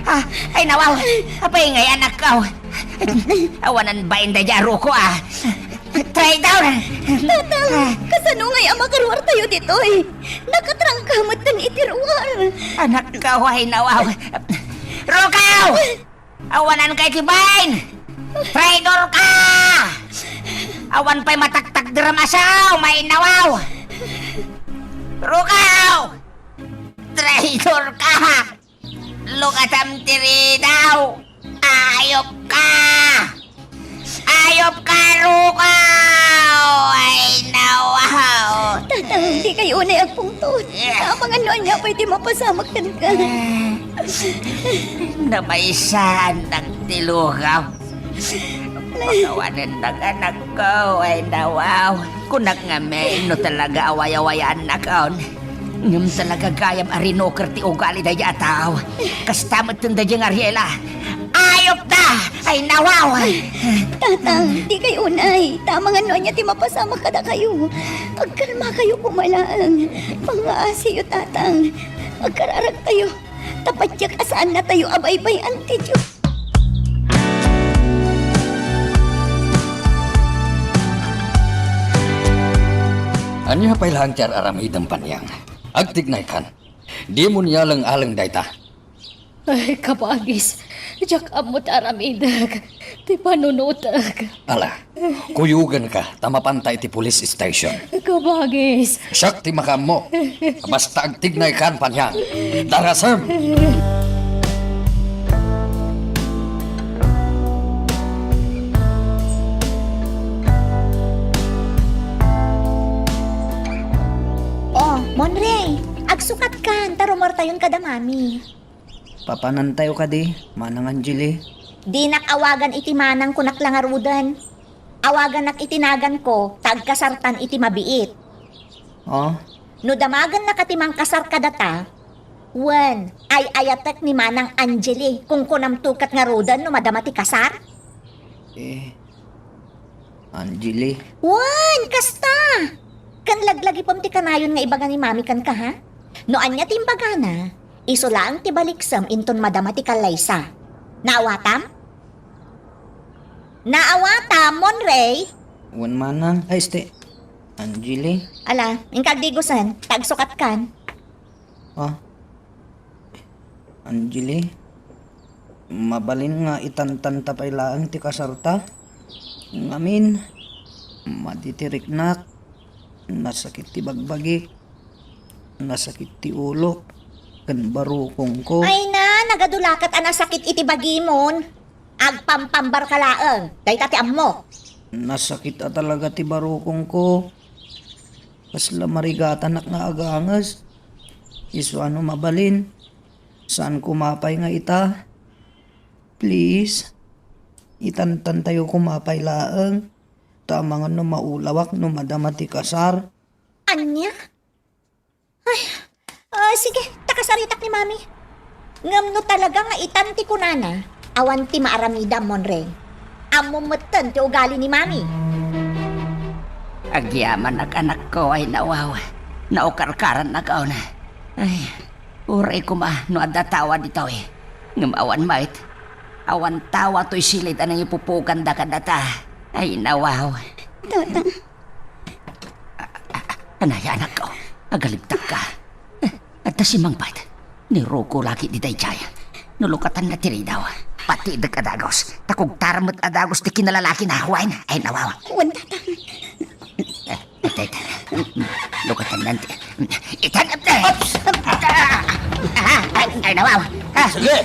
Ah, ay, nawaw! Apay ngay, anakko! Awanan bain daydiay a ruko, ah! Traidor! Tatang, kasano ngay a makaruartayo ditoy? Nakatrangka metten iti ruar. Anakko, ay nawaw. Rukaw! Awananka iti bain! Traidor ka! Awan pay mataktakderam a sao, ay nawaw! Rukaw! Traidor ka! Lukatam ti ridaw! Ayop ka! Ayop ka, Rukaw! Ay, Unay agpungtot. Amangan no ania pay ti mapasamak kenka. Namaysaannak ti lugaw. Pakawanennak, anakko, ay nawaw. Kunak ngamin no talaga awayawayaannakon. Ngem talaga gayam a rinuker ti ugali daydi a tao. Kasta met ken daydi nga Ariela. Ayupda! Ay, nawaw! Tatang, dikay unay. Amangan no ania ti mapasamak kadakayo. Agkalmakayo koma laeng. Pangngaasiyo, Tatang. Agkararagtayo. Ta patiek a saannatayo a baybay-an ti Dios. Ania pay laeng ti ar-aramidem, Panyang? Agtignaykan. Dimo nialeng-aleng dayta. Ay, kabagis, diak ammo ti aramidek ti panunotek. Ala, kuyogenka ta mapanta iti police station. Kabagis. Siak ti makaammo. Basta agtignaykan, Panyang. Darasem! Oh, Monrey, agsukatkan, ta rumuartayon kada Mami. Papanantayo kadi, Manang Angeli? Dinak awagan iti manang, kunak la ngaruden. Awagannak iti naganko, ta agkasartan iti mabiit. Oh? No damagennaka ti mangkasar kadata, wen, ay-ayatek ni Manang Angeli, kunkunamto ket ngaruden no madama ti kasar? Eh, Angeli. Wen, kasta! Ken laglagipem ti kanayon nga ibaga ni Mami kenka, ha? No ania ti imbagana, isu laeng ti baliksem inton madama ti kallaysa. Naawatam? Naawatam, Monrey? Wen manang, ay, este, Angeli. Ala, inka agdigusen, ta agsukatkan. Ah. Angeli, mabalin nga itantanta pay laeng ti kasarta? Ngamin, madi ti riknak, nasakit ti bagbagik, nasakit ti ulok, ken barukongko. Ay na, nagadu la ket a nasakit iti bagimon. Agpampambarka laeng, dayta ti ammok. Nasakit a talaga ti barukongko. Kasla marigatanak nga aganges. Isu a no mabalin, saan koma pay nga ita? Please, itantantayo koma pay laeng, ta amangan no maulawak no madama ti kasar. Ania? Ay, ah, sige, ta kasaritak ni Mami. Ngem no talaga nga itan ti kunana, awan ti maaramidam, Monrey. Ammom metten ti ugali ni Mami. Agyamanak, anakko, ay nawaw. Naukarkarannak, awan. Ay, uray koma no adda tawa ditoy. Ngem awan met. Awan tawa toy silid a nangipupoganda kadata. Ay, nawaw. Tatang. Anay, anakko, agalibtakka. Eh, adda simmangpet. Ni Rocco lagi didaydiay. No lukatanna ti ridaw, patidek a dagus. Ta kugtaram met a dagus ti kinalalakina. Wen, ay, nawaw. Wen, Tatang. Eh, itay, itay. Lukatanna ti, itan, eh. Oops! Ah, ay, ay, nawaw. Ah. Sige,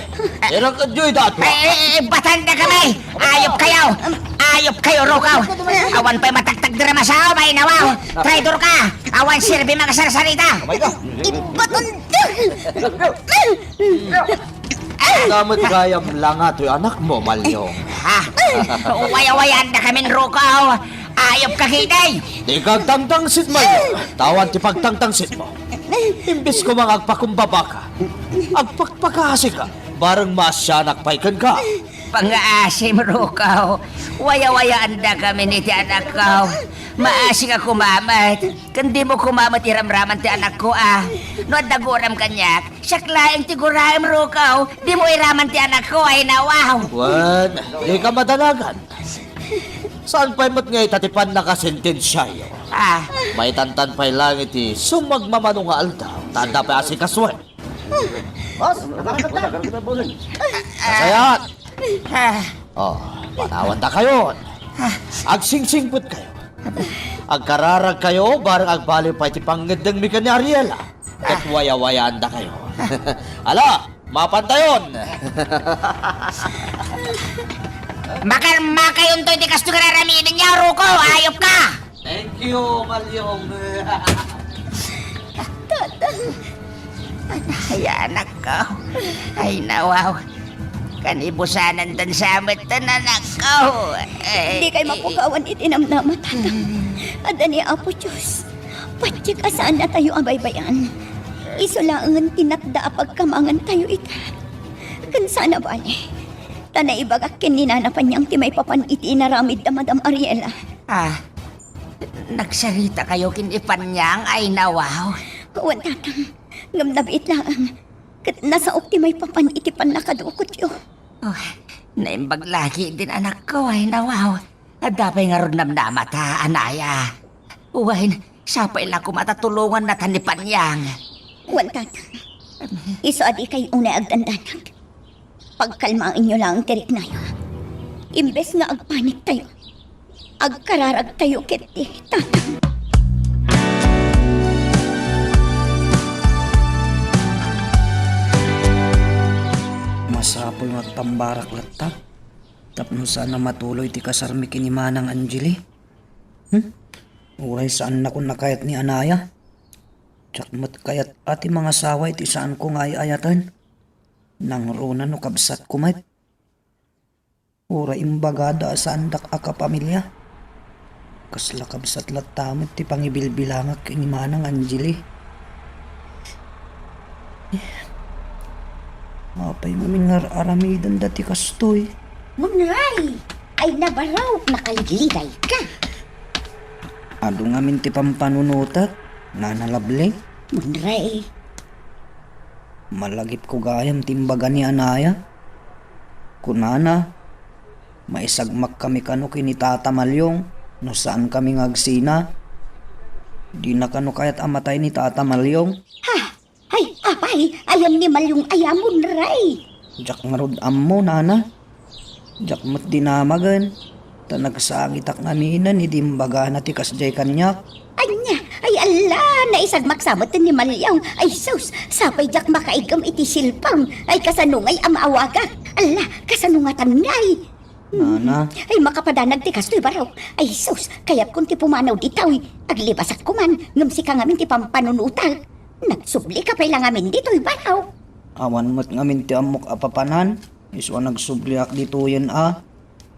irakadyo ita. Eh, eh, eh, batanda kami. Ayop kayo. Ayop kayo, Rocco. Awan pay matagtag dira masaom, ay, nawaw. Traidor ka. Awan serbi mga sarsarita. Ibaton. Damet gayam la nga toy anakmo, Malyong. Ha? Wayawayaan da kamin, Rocco. Ayop ka, kiday. Di ka agtangtangsit, Malyong. Tawan ti pagtangtangsitmo. Imbes koma nga agpakumbaba ka, agpakpakaasi ka. Bareng maasianak pay kenka. Pangaasim, Rocco. Wayawayaan da kamin iti anakko. Maasi nga koma met. Ken dimo koma met iramraman ti anakko, a. No adda guram kaniak, siak laeng ti guraem, Rocco. Dimo iraman ti anakko, ay nawaw. Wen, di ka madanagan. Saan pay met nga ita ti pannakasentensiayo? Ah. Maitantan pay lang iti sumagmamano nga aldaw, ta adda pay asikasuen. Boss, nakaragat na. Nasayat! Ah. Oh, panawan da kayon. Agsingsingpet kayo. Agkararag kayo, bareng agbaliw pay ti pangngeddengmi ken ni Ariela. Ket wayawayaan da kayo. Ala, mapan tayon. Makarma kayonto iti kastoy nga raramidenyo, Rocco, ayop ka! Thank you, Malyong. Ay, anakko. Ay, nawaw. Kanibusanan tan sa met tan, anakko. Ay, dikay mapukawan iti namnama, Tatang. Adda ni Apo Dios. Patiek a saannatayo a baybay-an. Isu laengen ti natda a pagkamangantayo ita. Ken saan a bale, ta naibagak ken ni Nana Panyang ti maipapan iti inaramid da Madam Ariela. Ah, nagsaritakayo ken ni Panyang, ay nawaw? Wen, Tatang. Ngem nabiit laeng, ket nasaok ti maipapan iti pannakadukotyo. Oh, naimbag lagi din anakko, ay nawaw. Adda pay ngarud namnamata, anaya. Wen, sapay la koma ta tulongannata ni Panyang. Wen, Tatang. Isu a dikay unay agdandanag. Pagkalmaenyo laeng ti riknayo. Imbes nga agpaniktayo, agkararagtayo ketdi, Tatang. Masapul nga agtambarak latta tapno saan a matuloy ti kasarmi ken ni Manang Angeli. Hmm? Uray saannakon a kayat ni anaya. Diak met kayat a ti mangasawa iti saanko nga ay-ayaten. Nangruna no kabsatko met. Uray imbagada a saandak a kapamilya. Kasla kabsat latta met ti pangibilbilangak ken ni Manang Angeli. Eh, apay ngamin nga ar-aramidenda ti kastoy? Munray! Ay nabarok, nakaliglidayka. Adu ngamin ti pampanunotek, Nana Lovely. Munray. Malagipko gayam ti imbaga ni anaya. Kunana, maisagmakkami kano ken ni Tata Malyong no saankami nga agsina. Dina kano kayat a matay ni Tata Malyong? Ha? Ay, apay, ayam ni Malyong aya, Munray? Diak ngarud ammo, Nana. Diak met dinamagen, ta nagsangitak ngaminen idi imbagana ti kasdiay kaniak. Ania? Ay, alla, naisagmaksa met ni Malyong. Ay, sus, sapay diak makaiggem iti cellphone. Ay, kasano ngay a maawagak? Alla, kasano ngatan ngay? Nana. Ay, makapadanag ti kastoy, barok. Ay, sus, kayatkon ti pumanaw ditoy. Aglibasak koman, ngem sika ngamin ti pampanunotak. Nagsublika pay la ngamin ditoy, barok. Awan met ngamin ti ammok a papanan. Isu a nagsubliak ditoyen a,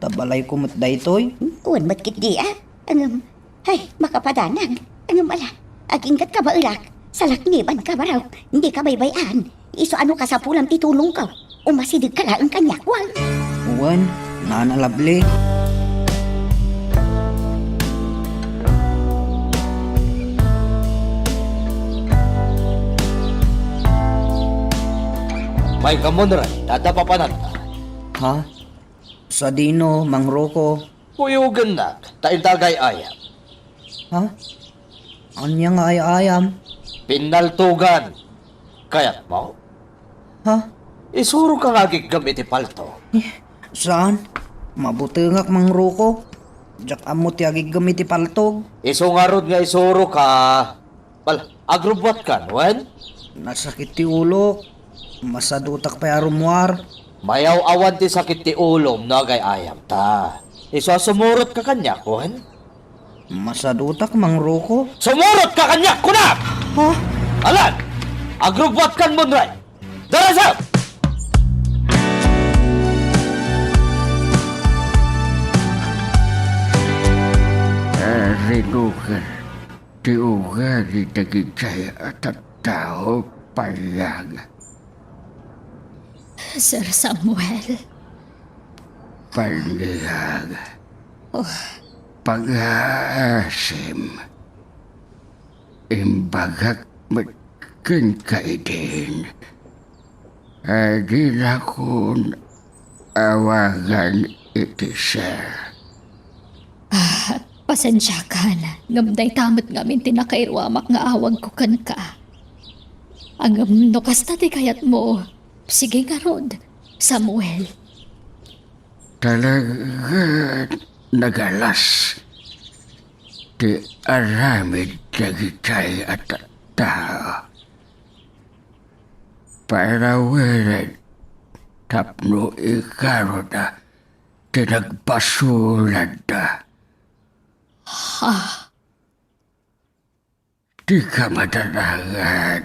ta balayko met daytoy. Wen met ketdi a. Ngem, ay, makapadanag. Ngem ala, aginggatka baelak. Salaknibanka, barok. Dika baybay-an. Isu a no kasapulam ti tulongko, umasidegka laeng kaniak, wen? Wen, Nana Lovely. Maikam, Munray, adda papananta. Ha? Sadino, Mang Rocco? Kuyogennak, ta inta agay-ayam. Ha? Ania nga ay-ayam? Pinnaltogan. Kayatmo? Ha? Isuroka nga agiggem iti paltog. Eh, saan? Mabutengak, Mang Rocco. Diak ammo ti agiggem iti paltog. Isu ngarud nga isuroka. Bala, agrubbuatkan, wen? Nasakit ti ulok. Masadutak pay a rummuar. Mayaw-awan ti sakit ti ulom no agay-ayamta. Isu a sumurotka kaniak, wen? Masadutak, Mang Rocco. Sumurotka kaniak, kunak! Ha? Alan, agrubbuatkan, Munray. Darasam! Arigugan ti ugali dagiti a tattao, Panyang. Sir Samuel. Panyang. Oh. Pagaasim. Imbagak met kenka idin. Ay, dinakon awagan iti sir. Ah, pasensiakan, ngem dayta met ngamin ti nakairuamak nga awagko kenka. Ngem no kasta ti kayatmo, sige ngarud, Samuel. Talaga nagalas ti aramid dagitay a tattao. Paarawiden tapno ikaruda ti nagbasoladda. Ha? Dika madanagan.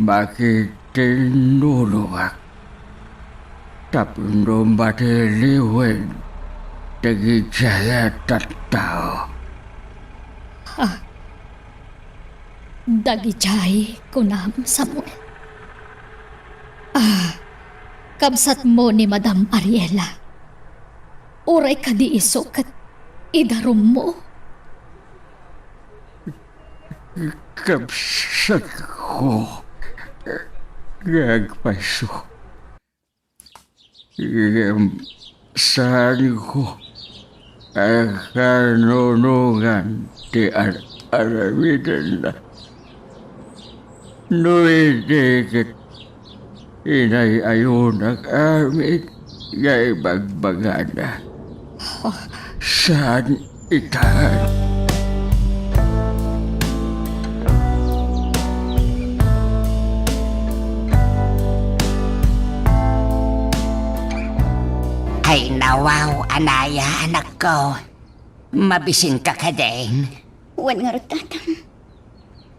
Makitinulongak tapno matiliwen dagiti a tattao. Ha? Dagidiay kunam, Samuel? Ah, kabsatmo ni Madam Ariela. Uray kadi isu ket idarummo? Kabsatko nga agpayso. Ngem saanko a kanunongan ti ar-aramidenna. No idi ket inay-ayonak amin nga ibagbagana. Saan itan? Ay, nawaw, anaya, anakko. Mabisinka kadin? Wen ngarud, Tatang.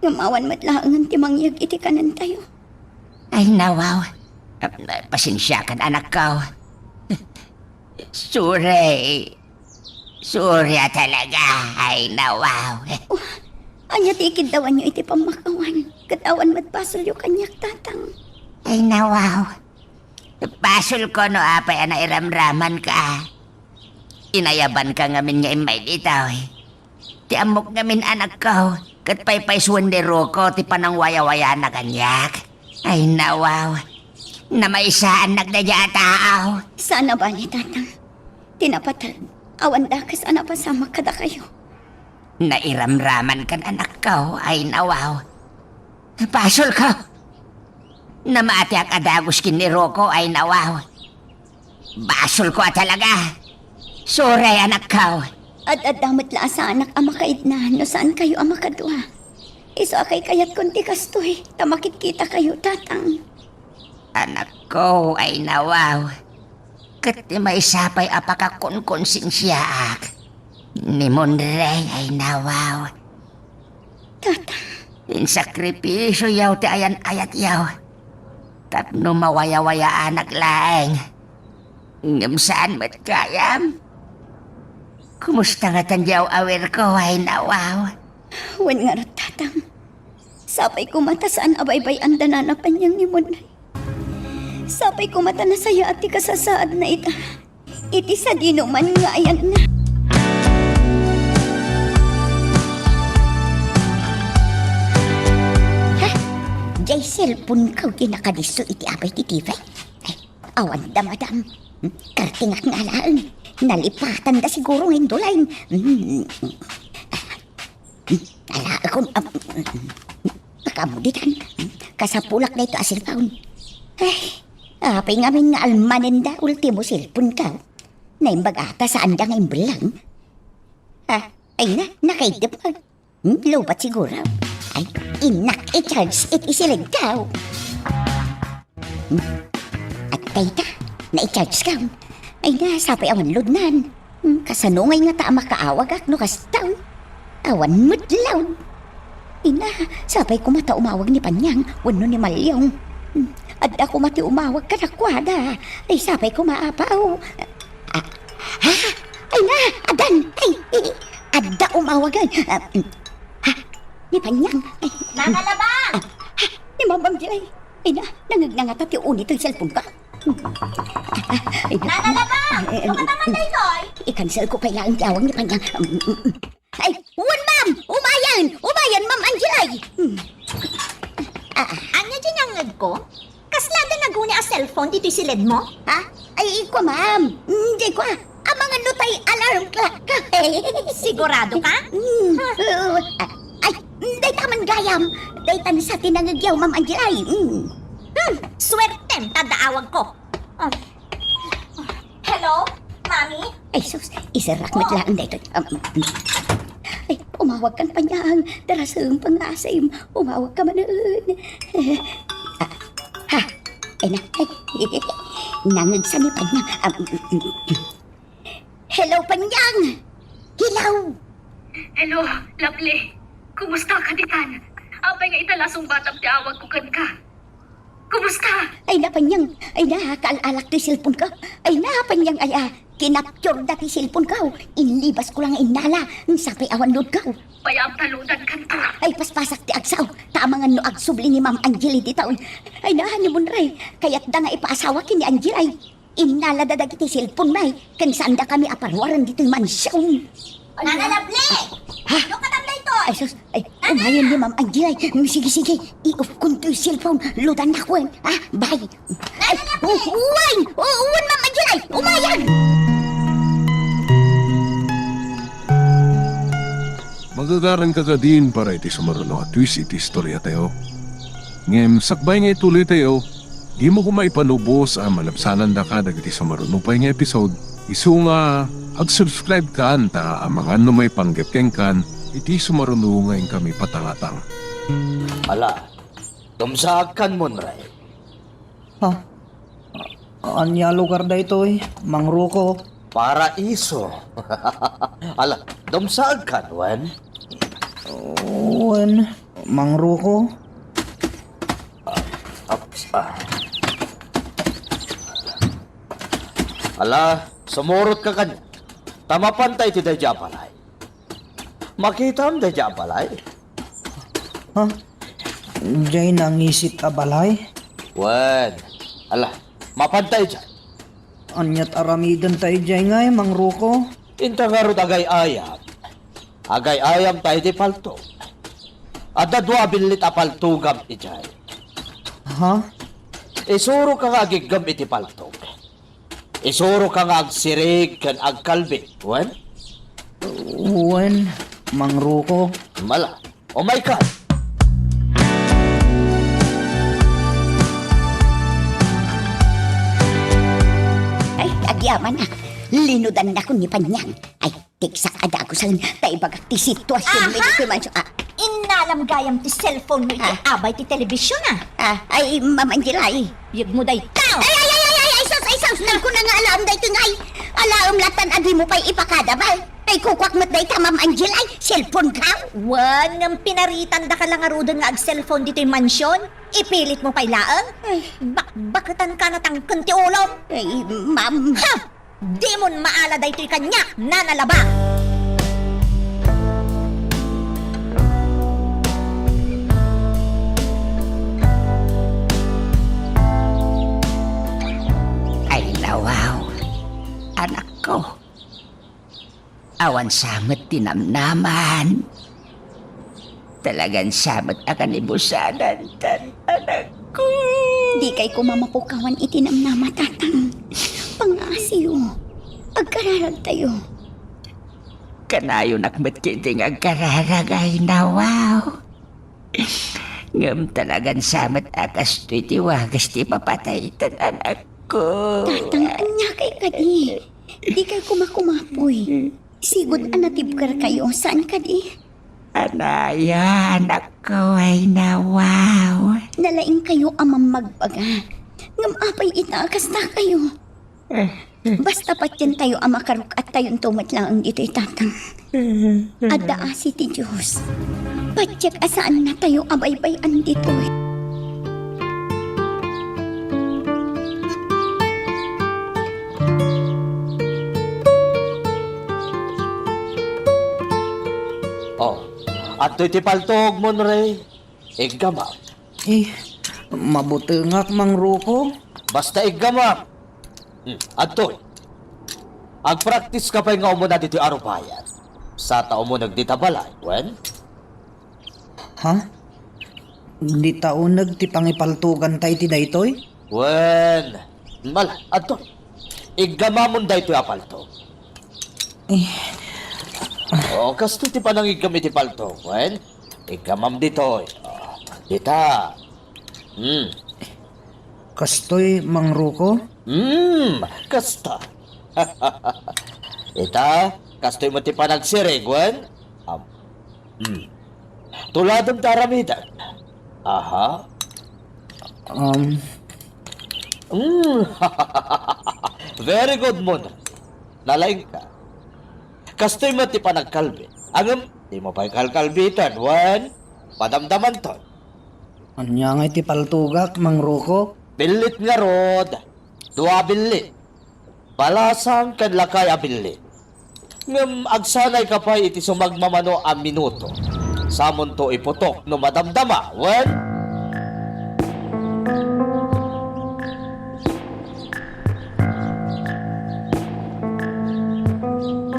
Ngem awan met laengen ti mangyeg iti kanentayo. Ay, nawaw. Pasensiakan, anakko. Sorry. Sorry a talaga. Ay, nawaw. Oh, ania ti ikiddawanyo iti pammakawan? Ket awan met basolyo kaniak, Tatang. Ay, nawaw. Basolko no apay a nairamramanka. Inayabanka ngamin nga immay ditoy. Ti ammok ngamin, anakko, ket paypaysuen ni Rocco ti panangwayawayaanna kaniak. Ay, nawaw. Namaysaannak daydiay a tao. Saan a bale, Tatang. Ti napateg, awan dakes a napasamak kadakayo. Nairamramankan, anakko, ay, nawaw. Basolko. Namatiak a dagus ken ni Rocco, ay, nawaw. Basolko a talaga. Sorry, anakko. Ad-adda met la a saanak a makaidna no saankayo a makadua. Isu a kaykayatkon ti kastoy, ta makitkitakayo, Tatang. Anakko, ay, nawaw. Ket ti maysa pay a pakakonkonsensiaak, ni Monray, ay, nawaw. Tatang. Insakripisioyo ti ayan-ayatyo tapno mawayawayaanak laeng. Ngem saan met gayam? Kumusta ngatan diay aw-awirko, ay, nawaw? Wen ngarud, Tatang. Sapay koma ta saan a baybay-anda nana Panyang ni Monray. Sapay koma ta nasayaat ti kasasaadna ita iti sadinoman nga ayanna. Ha? Diay cellphone-ko ti nakadisso iti apay ti T V? Ay, awan da, madam. Hmm? Kartingak nga alaen. Nalipatan da siguro nga indulayen. Hmm. Hmm, alaekon, am, makaammo ditan. Kasapulak daytoy a cellphone. Ay, apay ngamin nga almanen da ultimo cellphone-ko? Naimbag a ta saanda nga imbellang. Ah, ay na, nakaidep. Hmm, lowbat siguro. Ay, innak i-charge iti siled-ko. Hmm? At dayta, na-charge-ko. Ay na, sapay awan load-nan. Hmm, kasano ngay ngata a makaawagak no kasta? Awan met load. Ina, sapay koma ta umawag ni Panyang wenno ni Malyong. Hmm, adda koma ti umawag kadakuada. Ay, sapay koma, apaw. Ah, ha? Ay na, addan. Ay, ay, adda umawag, ay. Ah, hmm. Ha? Ni Panyang? Ay. Nana Labang! Ah, ha? Ni Mamang Jay? Ay na, nangeg na ngata ti uni toy cellphone-ko. Ay na. Nana Labang! Eh, eh, Makatamad daytoy? I-cancel-ko pay laeng ti awag ni Panyang. Mm, mm, mm. Ay, wen, ma'am! Umayen! Umayen, Ma'am Angel, ay! Mm. Ah, ah. Ania diay nangngegko? Kasla adda naguni a cellphone ditoy siledmo? Ha? Ay, kua, ma'am. Mm, diay kua. Amangan no tay alarm clock-ko. Sigurado ka? Mm. Uh, ay, mm, dayta man gayam. Daytan sa ti nangegyo, Ma'am Angel, ay. Mm. Hmm, suerten ta adda awagko. Oh. Hello, Mami? Ay, sus, iserrak met laeng daytoy. Um, ay, umawagkan, Panyang. Darasem, pangngasim. Umawagka manen. Eh, ah, ha? Ay na. Ay, nangegsa ni Panyang. Um, hello, Panyang! Hello! Hello, Lovely. Kumusta ka ditan? Apay nga ita la sungbatam ti awagko kenka? Kumusta? Ay, na, Panyang. Ay, na, kaal-alak toy cellphone ko. Ay, na, Panyang, ay, ah, kinapture da ti cellphone ko. Inlibas ko lang innala. Sapay awan load ko. Payam ta loadan kanto. Ay, paspasak ti agsao. Ta amangan no agsubli ni Ma'am Angeli dita, oy. Ay, na, ni Monray. Kayatda nga ipaasawa ken ni Angel, ay. Innalada dagiti cellphone, nay, ken saandakami a paruaren ditoy mansion. Nana Lovely! Ha? Ano ka tam daytoy? Ay, sus, ay, umayen ni Ma'am Angel, ay. Mm, sige, sige, i-off kon toy cellphone, loadan na kuen, ha? Bye. Ay, Nana Lovely! U-, uwan! U-, uwan, Ma'am Angel, ay, umayen! Magagaran ka kadin para iti sumaruno a twist iti istorya tayo. Ngem sakbay nga ituloy tayo, dimo koma ipanubos a malabsanandaka dagiti sumaruno pay nga episode, isu nga ag-subscribe kan ta amangan no maipanggep kenkan iti sumaruno nga inkami patangatang. Ala, dumsaag kan, Monray. Ha? Ania lugar daytoy, Mangruko? Paraiso. Ala, dumsaag kan, wen? Wen, Mangruko. Aps, ah. Ala, sumurot ka kaniak. Ta mapanta iti daydiay a balay. Makitam daydiay a balay? Ha? Diay nangisit a balay? Wen, ala, mapanta idiay. Aniat aramidenta idiay ngay, Mangruko? Inta ngarud agay-ayam. Agay-ayam ta iti paltog. Adda dua a billit a paltogam idiay. Ha? Isuroka nga agiggem iti paltog. Isuroka nga agsirig ken agkalbi, wen? Wen, Mangruko. Mala, umayka. Ay, agyamanak. Linudannakon ni Panyang. Ay, tiksak a dagusen, ta ibagak ti situasion mi ditoy mansion. Ah. Innalam gayam ti cellphone mo iti abay ti telebision, ah. Ah, ay, Ma'am Angela, ay. Yegmo dayta. Ay, ay, ay, ay, ay, ay, sus, ay, sus, nagkuna nga alaem daytoy ngay. Alaem latta a dimo pay ipakada, bay. Ay, kukuak met dayta, Ma'am Angel, ay, cellphone ka? Wen, ngem pinaritandaka la ngaruden nga ag-cellphone ditoy mansion? Ipilit mo pay laeng? Ay. Bakbaketan ka natangken ti ulom. Ay, ma'am. Ha! Dimon maala daytoy kaniak, Nana Laba! Ay, nawaw, anakko. Awan sa met ti namnamam. Talagan sa met a kanibusanan, tan-, anakko. Dikay koma mapukawan iti namnama, Tatang. Pangaasiyo. Agkararagtayo. Kanayonak met ketdi nga agkararag, ay nawaw. Ngem talagan sa met a kastoy ti wagas ti ipapatay, tan-, anakko. Tatang, ania kay kadi? Dikay koma kumapoy. Sigud a natibkerkayo, saan kadi? Anaya, anakko, ay nawaw. Nalaingkayo a mammagbaga. Ngem apay ita a kastakayo? Basta patientayo a makaruk-attayonto met laeng ditoy, Tatang. Adda asi ti Dios. Patiek a saannatayo a baybay-an ditoy. Oh, adtoy ti paltog, Monray. Iggamam. Eh, mabutengak, Mangruko. Basta iggamam. Hmm, adtoy. Agpraktiska pay nga umuna ditoy arupayan. Sa ta umuneg dita balay, wen? Ha? Dita uneg ti pangipaltoganta iti daytoy? Wen, mala, adtoy. Iggamamon daytoy a paltog. Eh. O, kastoy ti panangiggam iti paltog, wen? Iggamam ditoy. O, dita. Hmm. Kastoy, Mangruko? Hmm, kasta. Ita, kastoy met ti panagsirig, wen? Am, hmm. Tuladem ta aramiden. Aha. Um. Mm. Very good, Mon. Nalaingka. Kastoy met ti panagkalbi. Ngem, Dimo pay kalkalbitan, wen? Madamdamanton. Ania ngay ti paltugak, Mang Ruko? Billit ngarud. Dua billit. Balasang ken lakay a billit. Ngem agsanayka pay iti sumagmamano a minuto. Samonto iputok no madamdama, wen?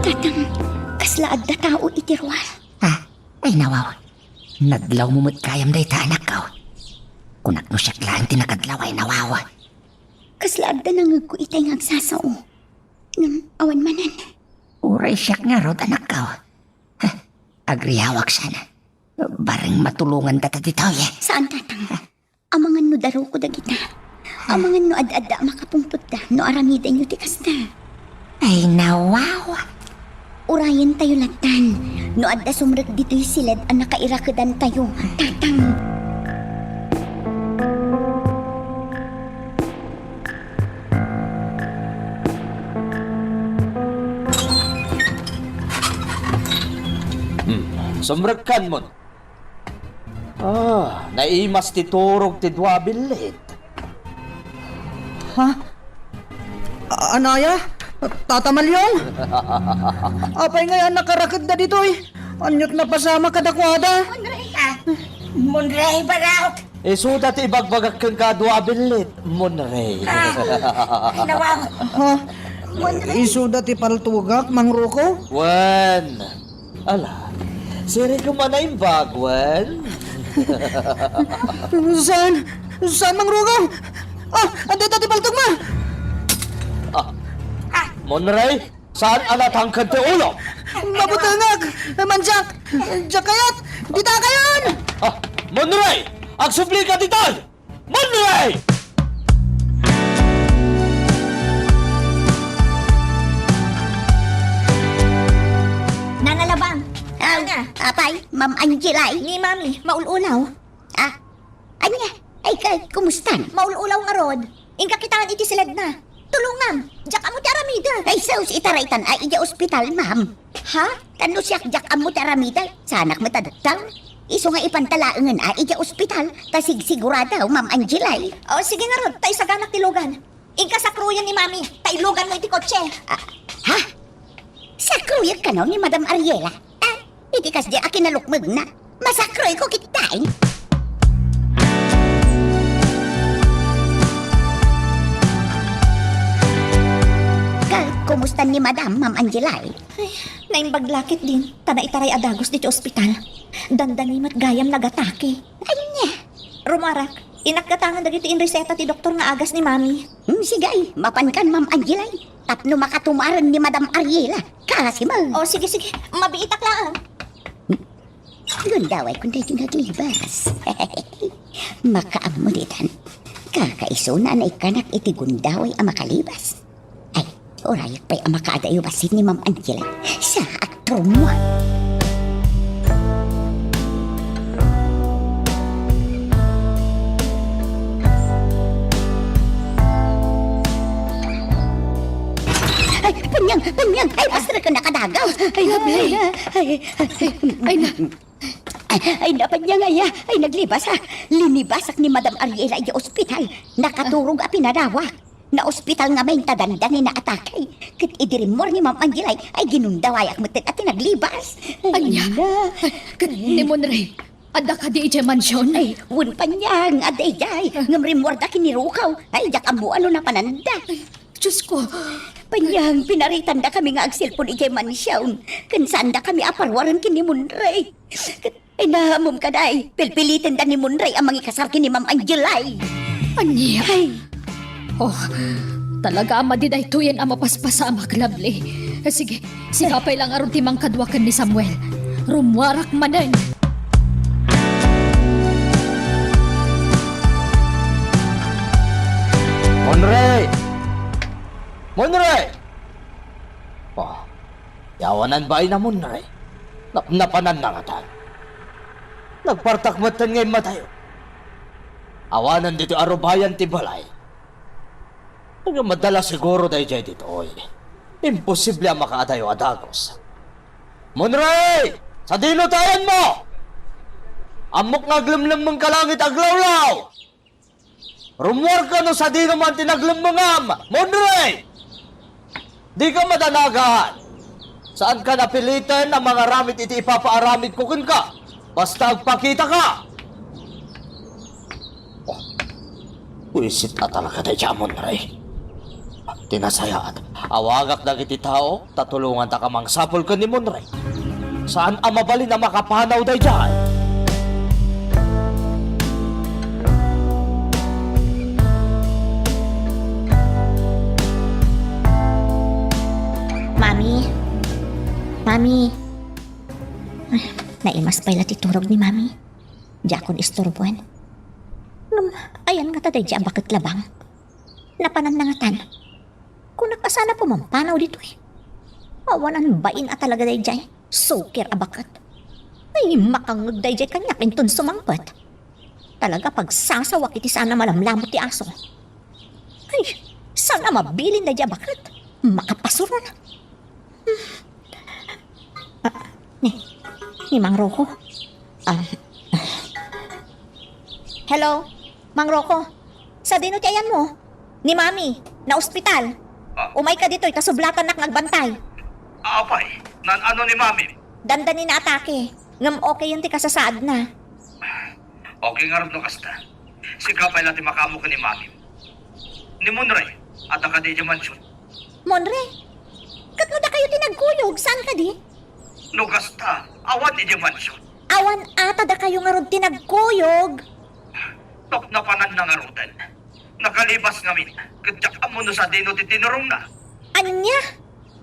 Tatang, kasla adda tao iti ruar. Ah, ay nawaw. Nadlawmo met gayam dayta, anakko. Kunak no siak laeng ti nakadlaw, ay nawaw. Kasla adda nangegko itay nga agsasao. Ngem awan manen. Uray siak ngarud, anakko. Heh, agriawak sana. Bareng matulongan data ditoy, eh. Saan, Tatang? Amangan no daruko dagita. Amangan no ad-adda a makapungpet da no aramidenyo ti kasta. Ay, nawaw. Urayen tayo latan. No adda sumrek ditoy siled a nakairakedan tayo, Tatang. Hmm. Sumrekkan mon. Ah, naimas ti turog ti dua billit. Ha? A-, anaya? Tata Malyong? Apay ngay a nakaraked da ditoy? Anyot napasamak kadakuada? Munray! Ah, Munray, Barok! Isuda ti ibagbagak kenka a dua billit, Munray. Ah, ay, nawaw. Ha? Munray. Isuda ti paltugak, Mang Ruko? Wen. Ala, sirigem a naimbag, wen? Saan? Saan, Mang Ruko? Ah, adda ti paltugmo? Ah. Ah. Munray, saan a natangked ti ulo? Mabutengak! Mansiak! Diak kayat! Dita kayon! Ah, Munray! Agsublika ditoy! Munray! Nana Labang! Ah, Nana! Apay, Ma'am Angela, ay? Ni Mami, maul-ulaw. Ah, ania? Ay, ka, kumustan? Maul-ulaw ngarud. Inka kitaen iti siledna. Tulongam! Diak ammo ti aramidek! Ay, sus, itaraytan a idiay ospital, ma'am. Ha? Tano siak diak ammo ti aramidek, saanak met a doktor. Isu nga ipanta laengen a idiay ospital, ta sigsigurado, Ma'am Angela. O, sige ngarud, ta isaganak ti lugan. Inka sakruyen ni Mami, ta iluganmo iti kotse. Ah, ha? Sakruyek kano ni Madam Ariela? Ah, iti kasdi a kinalukmegna, masakroyko ketdi. Ka, kumusta ni Madam, Ma'am Angela? Ay, naimbag la ketdin, ta naitaray a dagus ditoy ospital. Dandani met gayam nagatake. Ania? Rumuarak, inak gatangen dagiti inreseta ti doktor nga agas ni Mami. Hmm, sige, mapankan, Ma'am Angela. Tapno makatumaren ni Madam Ariela. Kasi mo. O, sige, sige. Mabiitak laeng. Gundaway kun daytoy nga aglibas. Makaammo ditan. Kakaisuna a naikkanak iti gundaway a makalibas. Ay, urayak pay a makaadayo bassit ni Ma'am Angela. Sa agturmo. Ay, Panyang! Panyang! Ay, pastreken a kadagaw! Ay, Ay, ay, ay, ay, ay, na. Ay, ay, na, Panyang, ay, ay, naglibas, ha? Linibasak ni Madam Ariela idiay ospital. Nakaturog a pinadawak. Naospital ngamin ta dandani naatake. Ket idi rimmuar ni Ma'am Angela, ay, ginundawayak met a ti naglibas. Ay, Ania? Na. Ket ni Munray, adda kadi idiay mansion? Ay, wen, Panyang, adda idiay. Ngem rimmuarda ken ni Rukaw. Ay, diak ammo no napananda. Ay, Diyos ko. Panyang, pinaritandakami nga agselpon idiay mansion. Ken saandakami a paruaren ken ni Munray. Ket, ay, naamom kadi, pilpilitenda ni Munray a mangikasar ken ni Ma'am Angela. Ania? Ay. Oh, talaga a madi daytoyen a mapaspasamak, Lovely. Sige, sika pay la ngarud ti mangkadua ken ni Samuel. Rumuarak manen. Munray! Munray! Oh, yawanan baay na Munray. Napnapananna ngatan. Nagpartak metten nga immatayo. Awanen ditoy arubayan ti balay. Ngem adda la siguro daydiay ditoy. Imposible a makaadayo a dagus. Munray! Sadino ti ayanmo? Ammok nga aglemlemmeng ka langit aglawlaw. Rummuarka no sadino man ti naglemmengam, Monre! Dika madanagan. Saanka napiliten a mangaramid iti ipapaaramidko kenka. Basta agpakitaka. Oh, buisit a talaga dayta a Monre. Ti nasayaat, awagak dagiti tao ta tulonganta ka mangsapul ken ni Monre. Saan a mabalin a makapanaw daydiay. Mami. Mami. Ay, naimas pay la ti turog ni Mami. Diakon isturboen. Ngem, ayan ngata daydiay a baket labang. Napananna ngatan. Kunak a saan a pumampanaw ditoy. Awanan bain a talaga daydiay. Sukir a baket. Ay, makangngeg daydiay kaniak inton sumangpet. Talaga pagsasawak iti saan a malamlamut ti aso. Ay, saan a mabilin daydiay a baket. Makapasuron. Ah, ni, ni Mang Rocco. Ah. Hello, Mang Rocco. Sadino ti ayanmo? Ni Mami, naospital. Ah. Umayka ditoy ta sublatannak nga agbantay. Apay, naan-ano ni Mami? Dandani naatake, ngem okayen ti kasasaadna. Okay ngarud no kasta. Sika pay la ti makaammo ken ni Mami. Ni Monre, adda kadi idiay mansion? Monre, ket no dakayo ti nagkuyog, saan kadi? No kasta, awan idiay mansion. Awan a ta dakayo ngarud ti nagkuyog. Napnapananna ngaruden. Nakalibas ngamin, ket diak ammo no sadino ti tinurongna. Ania?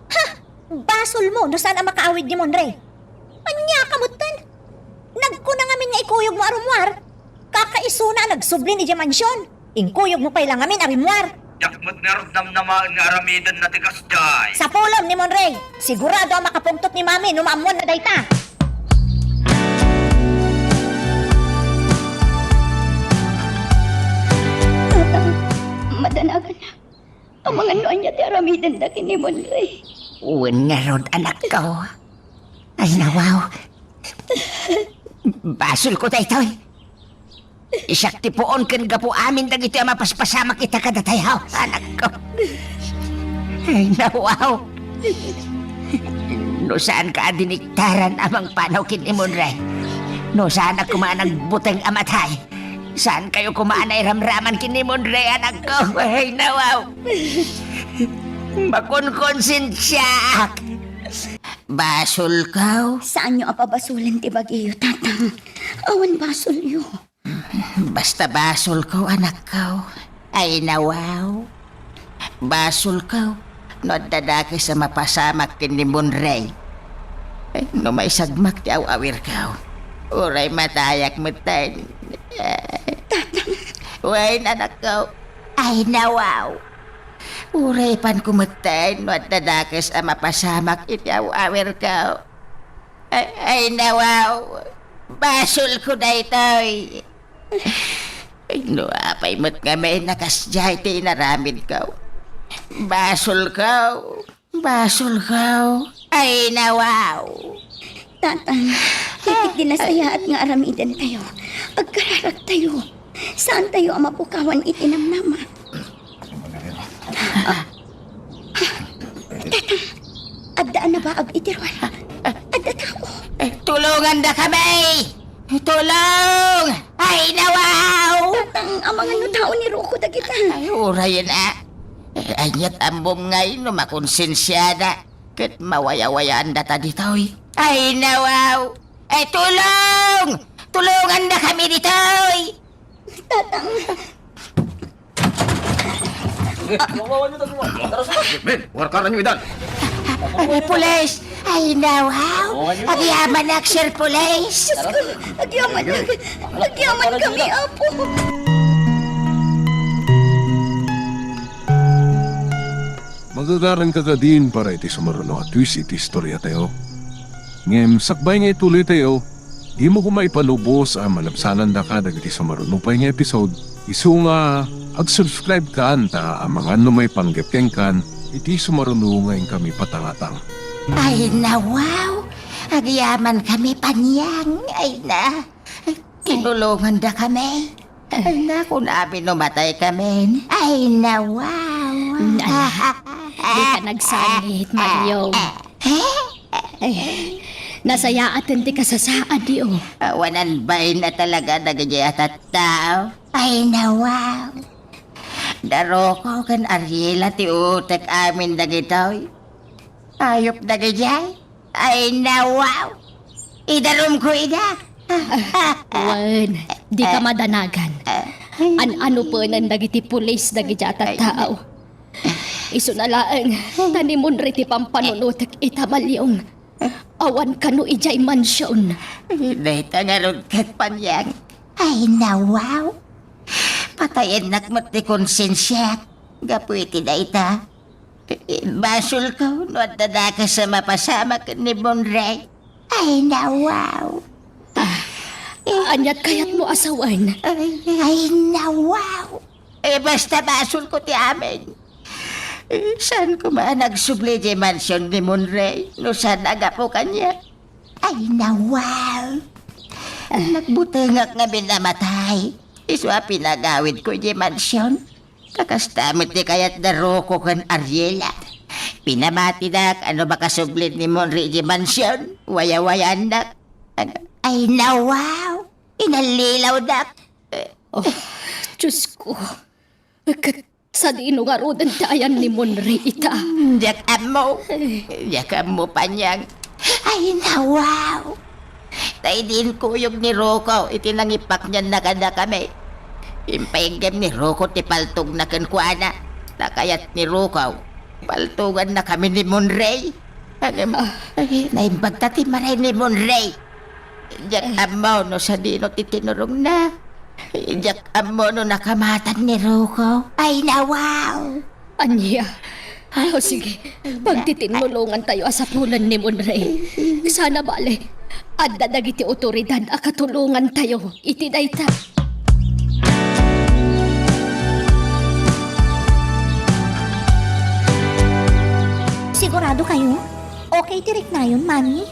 Ha! Basolmo no saan a makaawid ni Monre. Ania ka metten? Nagkuna ngamin nga ikuyogmo a rummuar. Kakaisuna a nagsublin idiay mansion. Inkuyogmo pay la ngamin a rimmuar. Diak met ngarud namnamaen nga aramidenna ti kasdiay. Sapulem ni Monre. Sigurado a makapungtot ni Mami no maammuanna dayta. Tatang, madanagan. Amangan no ania ti aramidenda ken ni Monre. Wen ngarud, anakko. Ay, nawaw. Basolko daytoy. Siak ti puon ken gapu amin dagitoy a mapaspasamak ita kadatayo, anakko. Ay, nawaw. No saanka a diniktaran a mangpanaw ken ni Monre. No saanak koma a nagbuteng a matay. Saankayo koma a nairamraman ken ni Monre, anakko. Ay, nawaw. Makonkonsensiaak. Basolko. Saanyo a pabasolen ti bagiyo, Tatang. Awan basolyo. Basta basolko, anakko. Ay, nawaw. Basolko no adda dakes a mapasamak ken ni Monre. Ay, no maisagmak ti aw-awirko, uray matayak metten. Tatang. Wen, anakko. Ay, nawaw. Uray panko metten no adda dakes a mapasamak iti aw-awirko. Ay, ay, nawaw. Basolko daytoy. Ay, no apay met ngamin a kasdiay ti inaramidko. Basolko. Basolko. Ay, nawaw. Tatang, iti nasayaat nga aramidentayo, agkararagtayo. Saantayo a mapukawan iti namnama. Tatang, adda a nabaag iti ruar. Adda tao. Eh, tulongandakami! Tulong! Ay, nawaw! Tatang, amangan no tao ni Rocco dagita. Ay, urayen a. Eh, aniat ammom ngay no makonsensiada ket mawayawayaandata ditoy. Ay, nawaw! Eh, tulong! Tulongandakami ditoy! Tatang. Men, warkaranyo idan. Ay, pulis! Ay, nawaw! Agyamanak, Sir Pulis! Diyos ko, agyamanak! Agyamanak kami, Apo! Magagaranka kadin para iti sumaruno a twist iti istoriatayo. Ngem sakbay nga ituloytayo, dimo koma ipalubos a malabsanandaka dagiti sumaruno pay nga episode, isu nga ag-subscribe kan ta amangan no maipanggep kenkan iti sumaruno nga inkami patangatang. Ay, nawaw! Agyamankami, Panyang. Ay na, tinulongandakami. Ay na, kun amin no mataykami. Ay na, wow. Ay, dika nagsangit, Malyong. Ay, nasayaaten ti kasasaadyo. Awan bain a talaga dagiti a tattao. Ay na, wow. Da Rocco ken Ariela ti utek amin dagitoy. Ayup dagijay. Ay na, wow. Idarumko ida. Wen, dika madanagan. An-ano penen dagiti pulis dagiti a tattao. Isuna laeng, ta ni Monre ti pampanunotek ita, Malyong. Awan kano idiay mansion. Dayta ngarud ket, Panyang. Ay na, wow. Patayennak met ti konsensiak gapu iti dayta. Basolko no adda dakes a mapasamak ni Monre. Ay na, wow. Aniat kayatmo a sawen? Ay, ay na, wow. Eh, basta basolko ti amin. Eh, saan koma a nagsubli diay mansion ni Monre no saan a gapu kaniak? Ay na, wow. Nagbutengak ngamin a matay. Isu a pinagawidko diay mansion. Ta kasta met ti kayat da Rocco ken Ariela. Pinamatidak a no makasubli ni Monre idiay mansion, wayawayaannak. Ay na, wow. Inallilawdak. Oh, Diosko. Ket sadino ngaruden ti ayan ni Monre ita? Diak ammo. Diak ammo, Panyang. Ay na, wow. Ta idi inkuyog ni Rocco iti nangipaknianna kadakami, impayenggem ni Rocco ti paltogna kenkuana. Ta kayat ni Rocco, paltogannakami ni Monre. Ngem, ah, ay, naimbag ta ti maray ni Monre. Diak ammo no sadino ti tinurongna. Diak ammo no nakamatan ni Rocco. Ay na, wow! Ania? O sige, pagtitinulongantayo a sapulen ni Monre. Sana bale, adda dagiti otoridad a katulongantayo iti dayta. Sigurado kayo? Okay ti riknayon, Mami?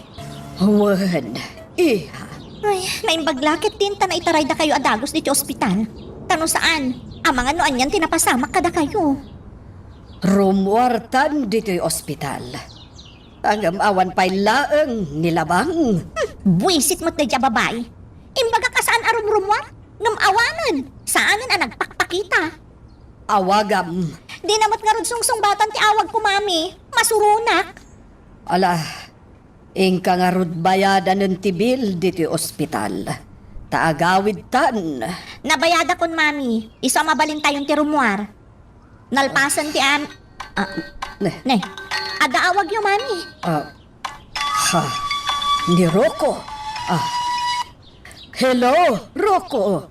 Wen, iha. Ay, naimbag la ket din ta naitaray dakayo a dagus diti ospital. Ta no saan, amangan no anian ti napasamak kadakayo. Rummuartan ditoy ospital. Ngem awan pay laeng ni Labang. Hmm, buisit met daydiay a babai. Imbagak a saan a rumrummuar, ngem awanen. Saanen a nagpakpakita. Awagam. Dina met ngarud sungsungbatan ti awagko, Mami. Masuronak. Ala, inka ngarud bayadanen ti bill ditoy ospital. Ta agawidtan. Nabayadakon, Mami. Isu a mabalintayon ti rummuar. Nalpasen ti am-, ah, ne. Ne. Adda awagyo, Mami. Ah, ha. Ni Rocco. Ah. Hello, Rocco.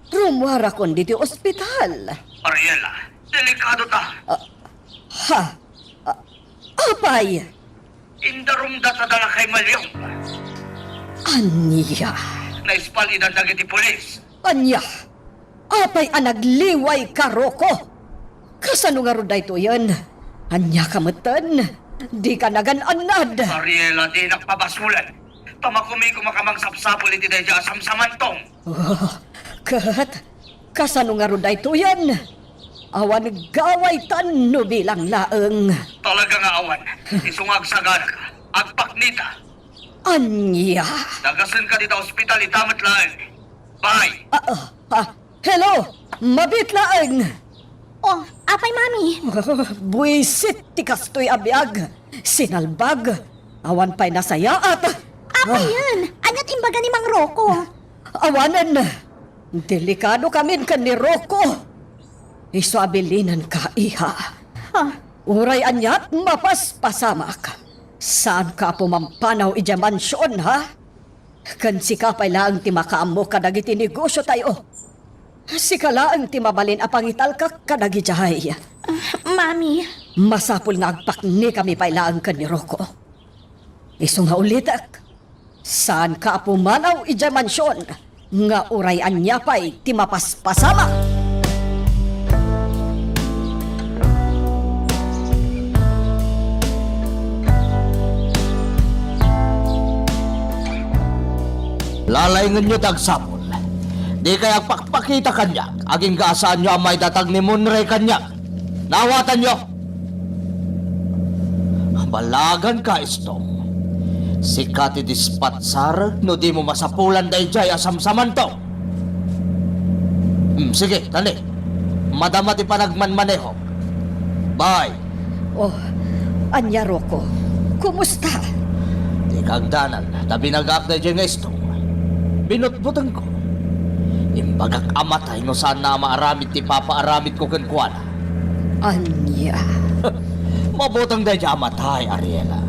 Rummuarakon ditoy ospital. Ariela, delikado ta. Ah, ha? Ah, apay? Indarumda ta da lakay Malyong. Ania? Naispalidan dagiti pulis. Ania? Apay a nagliwayka, Rocco? Kasano ngarud daytoyen? Ania ka metten? Dika nagan-annad. Ariela, dinak pabasolen. Pamakumikom a kamangsapsapul iti daydiay a samsamantong. Oh, ket kasano ngarud daytoyen? Awan gawaytan no bilang laeng. Talaga nga awan. Isu nga agsaganak, agpaknita. Ania? Dagasenka dita ospital ita met laeng. Bye. Ah, ah, ah, hello! Mabiit laeng! Oh, apay, Mami? Buisit ti kastoy a biag. Sinalbag. Awan pay nasayaat. Apay yan? Aniat imbaga ni Mang Rocco? Awanen. Delikadokamin ken ni Rocco. Isu a bilinenka, iha. Ha? Uray aniat mapaspasamak. Saanka a pumampanaw idiay mansion, ha? Ken sika pay laeng ti makaammo kadagiti negosiotayo. Sika laeng ti mabalin a pangitalkak kadagidiay. Ah, Mami. Masapul nga agpaknikami pay laeng ken ni Rocco. Isu nga ulitek, saanka a pumanaw idiay mansion nga uray ania pay ti mapaspasamak. Lalaingenyo ti agsapul. Dikay agpakpakita kaniak, agingga a saanyo a maidatag ni Monre kaniak. Naawatanyo? Balaganka, Istong. Sika ti dispatsarek no dimo masapulan daydiay a samsamanto. Hmm, sige, tani. Madama ti panagmanmaneho. Bye. Oh, ania, Rocco? Kumusta? Dika agdanag, ta binagaak daydiay nga Istong. Binutbutengko. Imbagak a matay no saanna a maaramid ti ipapaaramidko kenkuana. Ania? Mabuteng daydiay a matay, Ariela.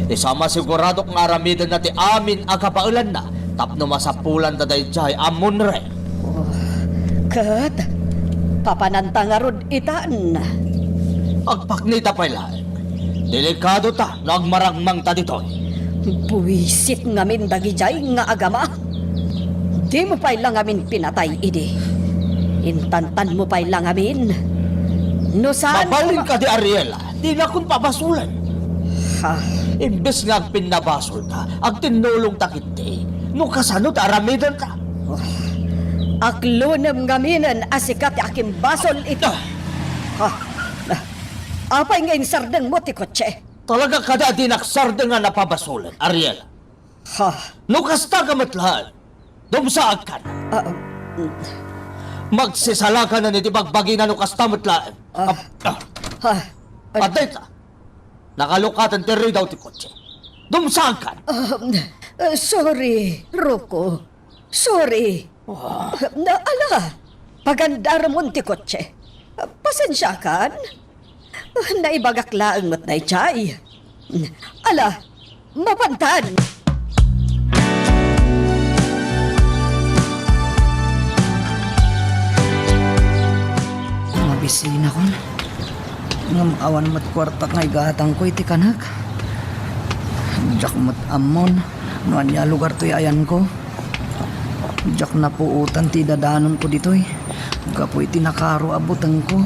Isu a masiguradok nga aramidenna ti amin a kabaelanna tapno masapulanda daydiay a Monre. Oh, ket papananta ngarud itan? Agpaknita pay laeng. Delikadota no agmarangmangta ditoy. Buisit ngamin dagidiay nga agama. Dimo pay la ngamin pinatay idi. Intantanmo pay la ngamin. No saan Mabalin kadi, Ariela, dinakon pabasolen. Ha? Imbes nga agpinnabasolta, agtinnulongta ketdi. No kasano ti aramidenta? Oh, aklonem ngaminen a sika ti akimbasol iti Ah! Ha? Apay nga insardengmo ti kotse? Talaga kadi a dinak sardengan a pabasolen, Ariela? Ha? No kasta ka met laeng, dumsaagkan. Ah, mm. Magsisalakan iti bagbagina no kasta met laeng. Ah. Ah, ah. Ha? Adda ita. Nakalukaten ti ridaw ti kotse. Dumsaagkan. Ah, eh, sorry, Rocco. Sorry. Ah. Na, ala, pagandaramon ti kotse. Pasensiakan. Naibagak laeng met daydiay. Ala, mapantan. Mabisinakon. Ngem awan met kuartak nga igatangko iti kanak. Diak met ammon no ania lugar toy ayanko. Diak napuotan ti idadanonko ditoy gapu iti nakaro a butengko.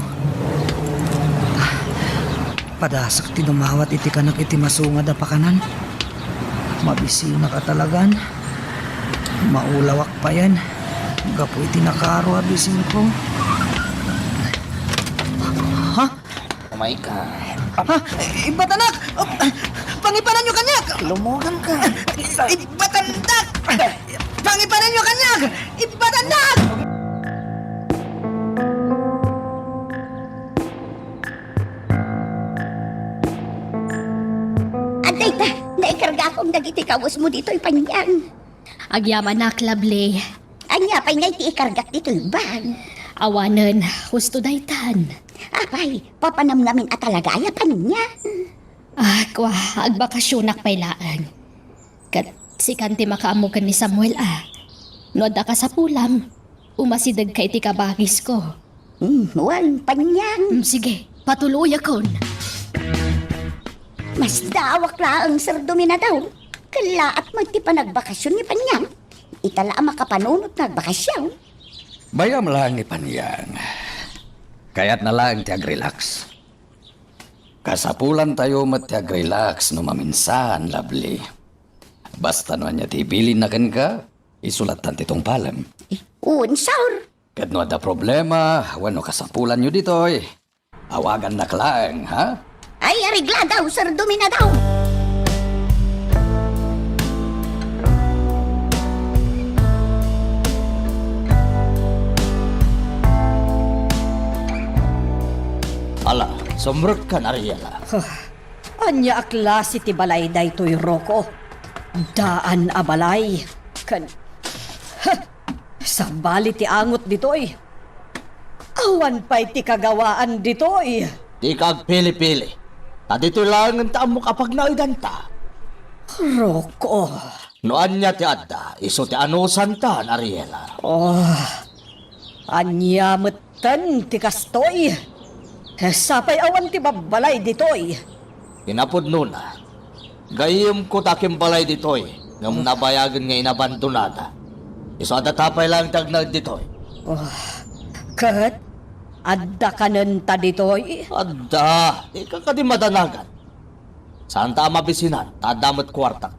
Padasek ti dumawat iti kanak iti masungad a pakanan. Mabisinak a talagan. Maulawak payen gapu iti nakaro a bisingko. Ha? Oh my God. Ha? Ibbatanak! Pangipananyo kaniak! Lumugan ka. Ibbatanak! Pangipananyo kaniak! Ibbatanak! Adda ita, naikargakon dagiti kawesmo ditoy, Panyang. Agyamanak, Lovely. Ania pay ngay ti ikargak ditoy bag? Awanen, husto daytan. Apay, papanam ngamin a talaga aya, Panyang? Ah, kua, agbakasionak pay laeng. Ket sikan ti makaammo ken ni Samuel a. No adda kasapulam, umasidegka iti kabagisko. Hmm, wen, Panyang. Hmm, sige, patuloyakon. Masdaawak laeng, Sir Dominado. Kellaat met ti panagvakasyon ni Panyang. Ita la a makapanunot nga agbakasyon. Bayam laeng ni Panyang. Kayatna laeng ti agrelax. Kasapulantayo met ti agrelax no maminsan, Lovely. Basta no ania ti ibilinna kenka, isu lattan ti tungpalem. Eh, wen, sir. Ket no adda problema, wenno kasapulanyo ditoy, awagannak laeng, ha? Ay, areglado, Sir Dominado! Ala, sumrekkan, Ariela. Huh. Ania a klase ti balay daytoy, Rocco? Daan a balay. Ken, huh, sabali ti angot ditoy. Awan pay ti kagawaan ditoy. Dika agpili-pili. Ta ditoy laengen ti ammok a pagnaedanta. Rocco. No ania ti adda, isu ti anusantan, Ariela. Oh, ania met Ten ti kastoy, sapay awan ti babbalay ditoy. Kinapudnona, gayyemko ta akimbalay ditoy, ngem nabayagen nga inabandonada. Isu a data pay laeng ti agnaed ditoy. Oh, ket adda kanenta ditoy? Adda, dika kadi madanagan. Saanta a mabisinan, ta adda met kuarta.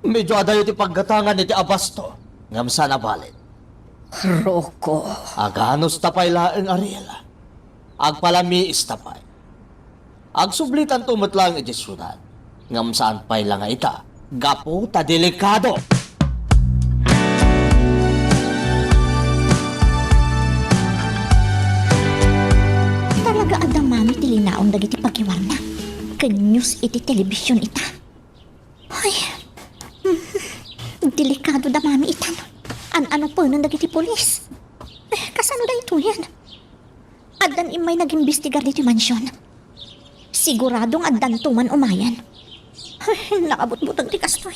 Medyo adayo ti paggatangan iti abasto, ngem saan a balin. Rocco. Aganusta pay laeng, Ariel. Agpalamiista pay. Agsublitanto met laeng iti siudad, ngem saan pay la nga ita, gapu ta delikado. Talaga adda, Mami, ti linaon dagiti pagiwarna. Ken news iti telebision ita. Ay, delikado da, Mami, itan. An-ano penen dagiti pulis? Eh, kasano daytoyen? Addan immay nagimbestigar ditoy mansion. Sigurado nga addanto man umayen. Ay, nakabutbuteng ti kastoy.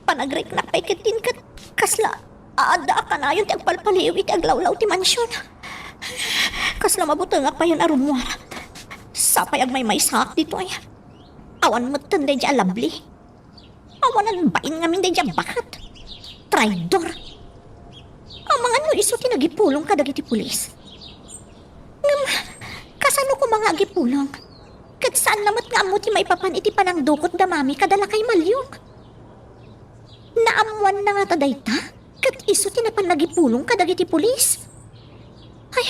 Panagriknak pay ketdin ket kasla adda a kanayon ti agpalpaliiw iti aglawlaw ti mansion. Kasla mabutengak payen a rummuar. Sapay agmaymaysaak ditoy. Awan metten daydi a Lovely. Awanan bain ngamin daydi a baket. Traidor. Amangan no isu ti nagipulong kadagiti pulis. Ngem, kasano koma nga agipulong? Ket saanna met nga ammo ti maipapan iti panangdukot da Mami kada lakay Maliong. Naammoanna ngata dayta? Ket isu ti napan nagipulong kadagiti pulis? Ay,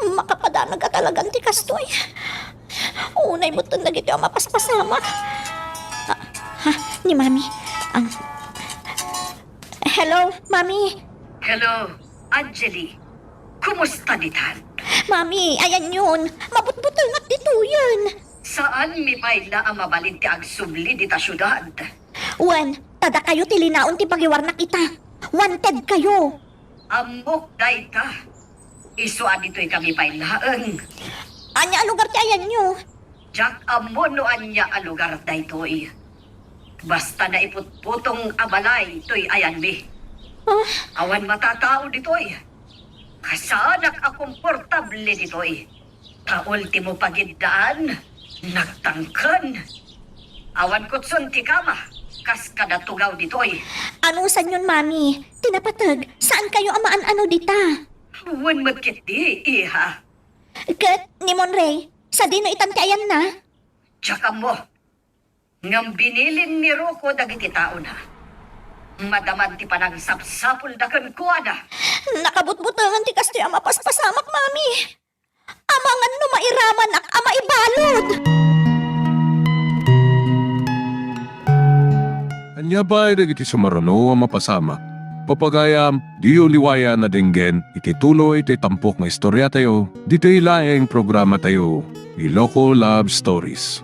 makapadanag a talagan ti kastoy. Unay metten dagitoy a mapaspasamak. Ah, ha, ni Mami. Ang, hello, Mami. Hello, Angeli. Kumusta ditan? Mami, ayanyon. Mabutbutengak ditoyen. Saanmi pay la a mabalin ti agsubli dita siudad? Wen, ta dakayo ti linaon ti pagiwarnak ita. Wanted kayo. Ammok dayta. Isu a ditoy kami pay laeng. Ania a lugar ti ayanyo? Diak ammo no ania a lugar daytoy. Basta naiputputong a balay toy ayanmi. Ah? Awan matatao ditoy. Kasaanak a komportable ditoy. Ta ultimo pagiddaan, nagtangken. Awan kutson ti kama, kas kada tugaw ditoy. Anusanyon, Mami? Ti napateg, saan kayo a maan-ano dita? Wen met ketdi, iha. Ket ni Monray, sadino itan ti ayanna? Diak ammo. Ngem binilin ni Rocco dagiti taona. Madaman ti panangsapsapulda kenkuana. Nakabutbutengen ti kastoy a mapaspasamak, Mami. Amangan no mairamanak a maibalud. Ania pay dagiti sumaruno a mapasamak? Papagayam, diyo liwayan a denggen iti tuloy ti tampok nga istoriatayo, ditoy laeng programatayo, Iloko Love Stories.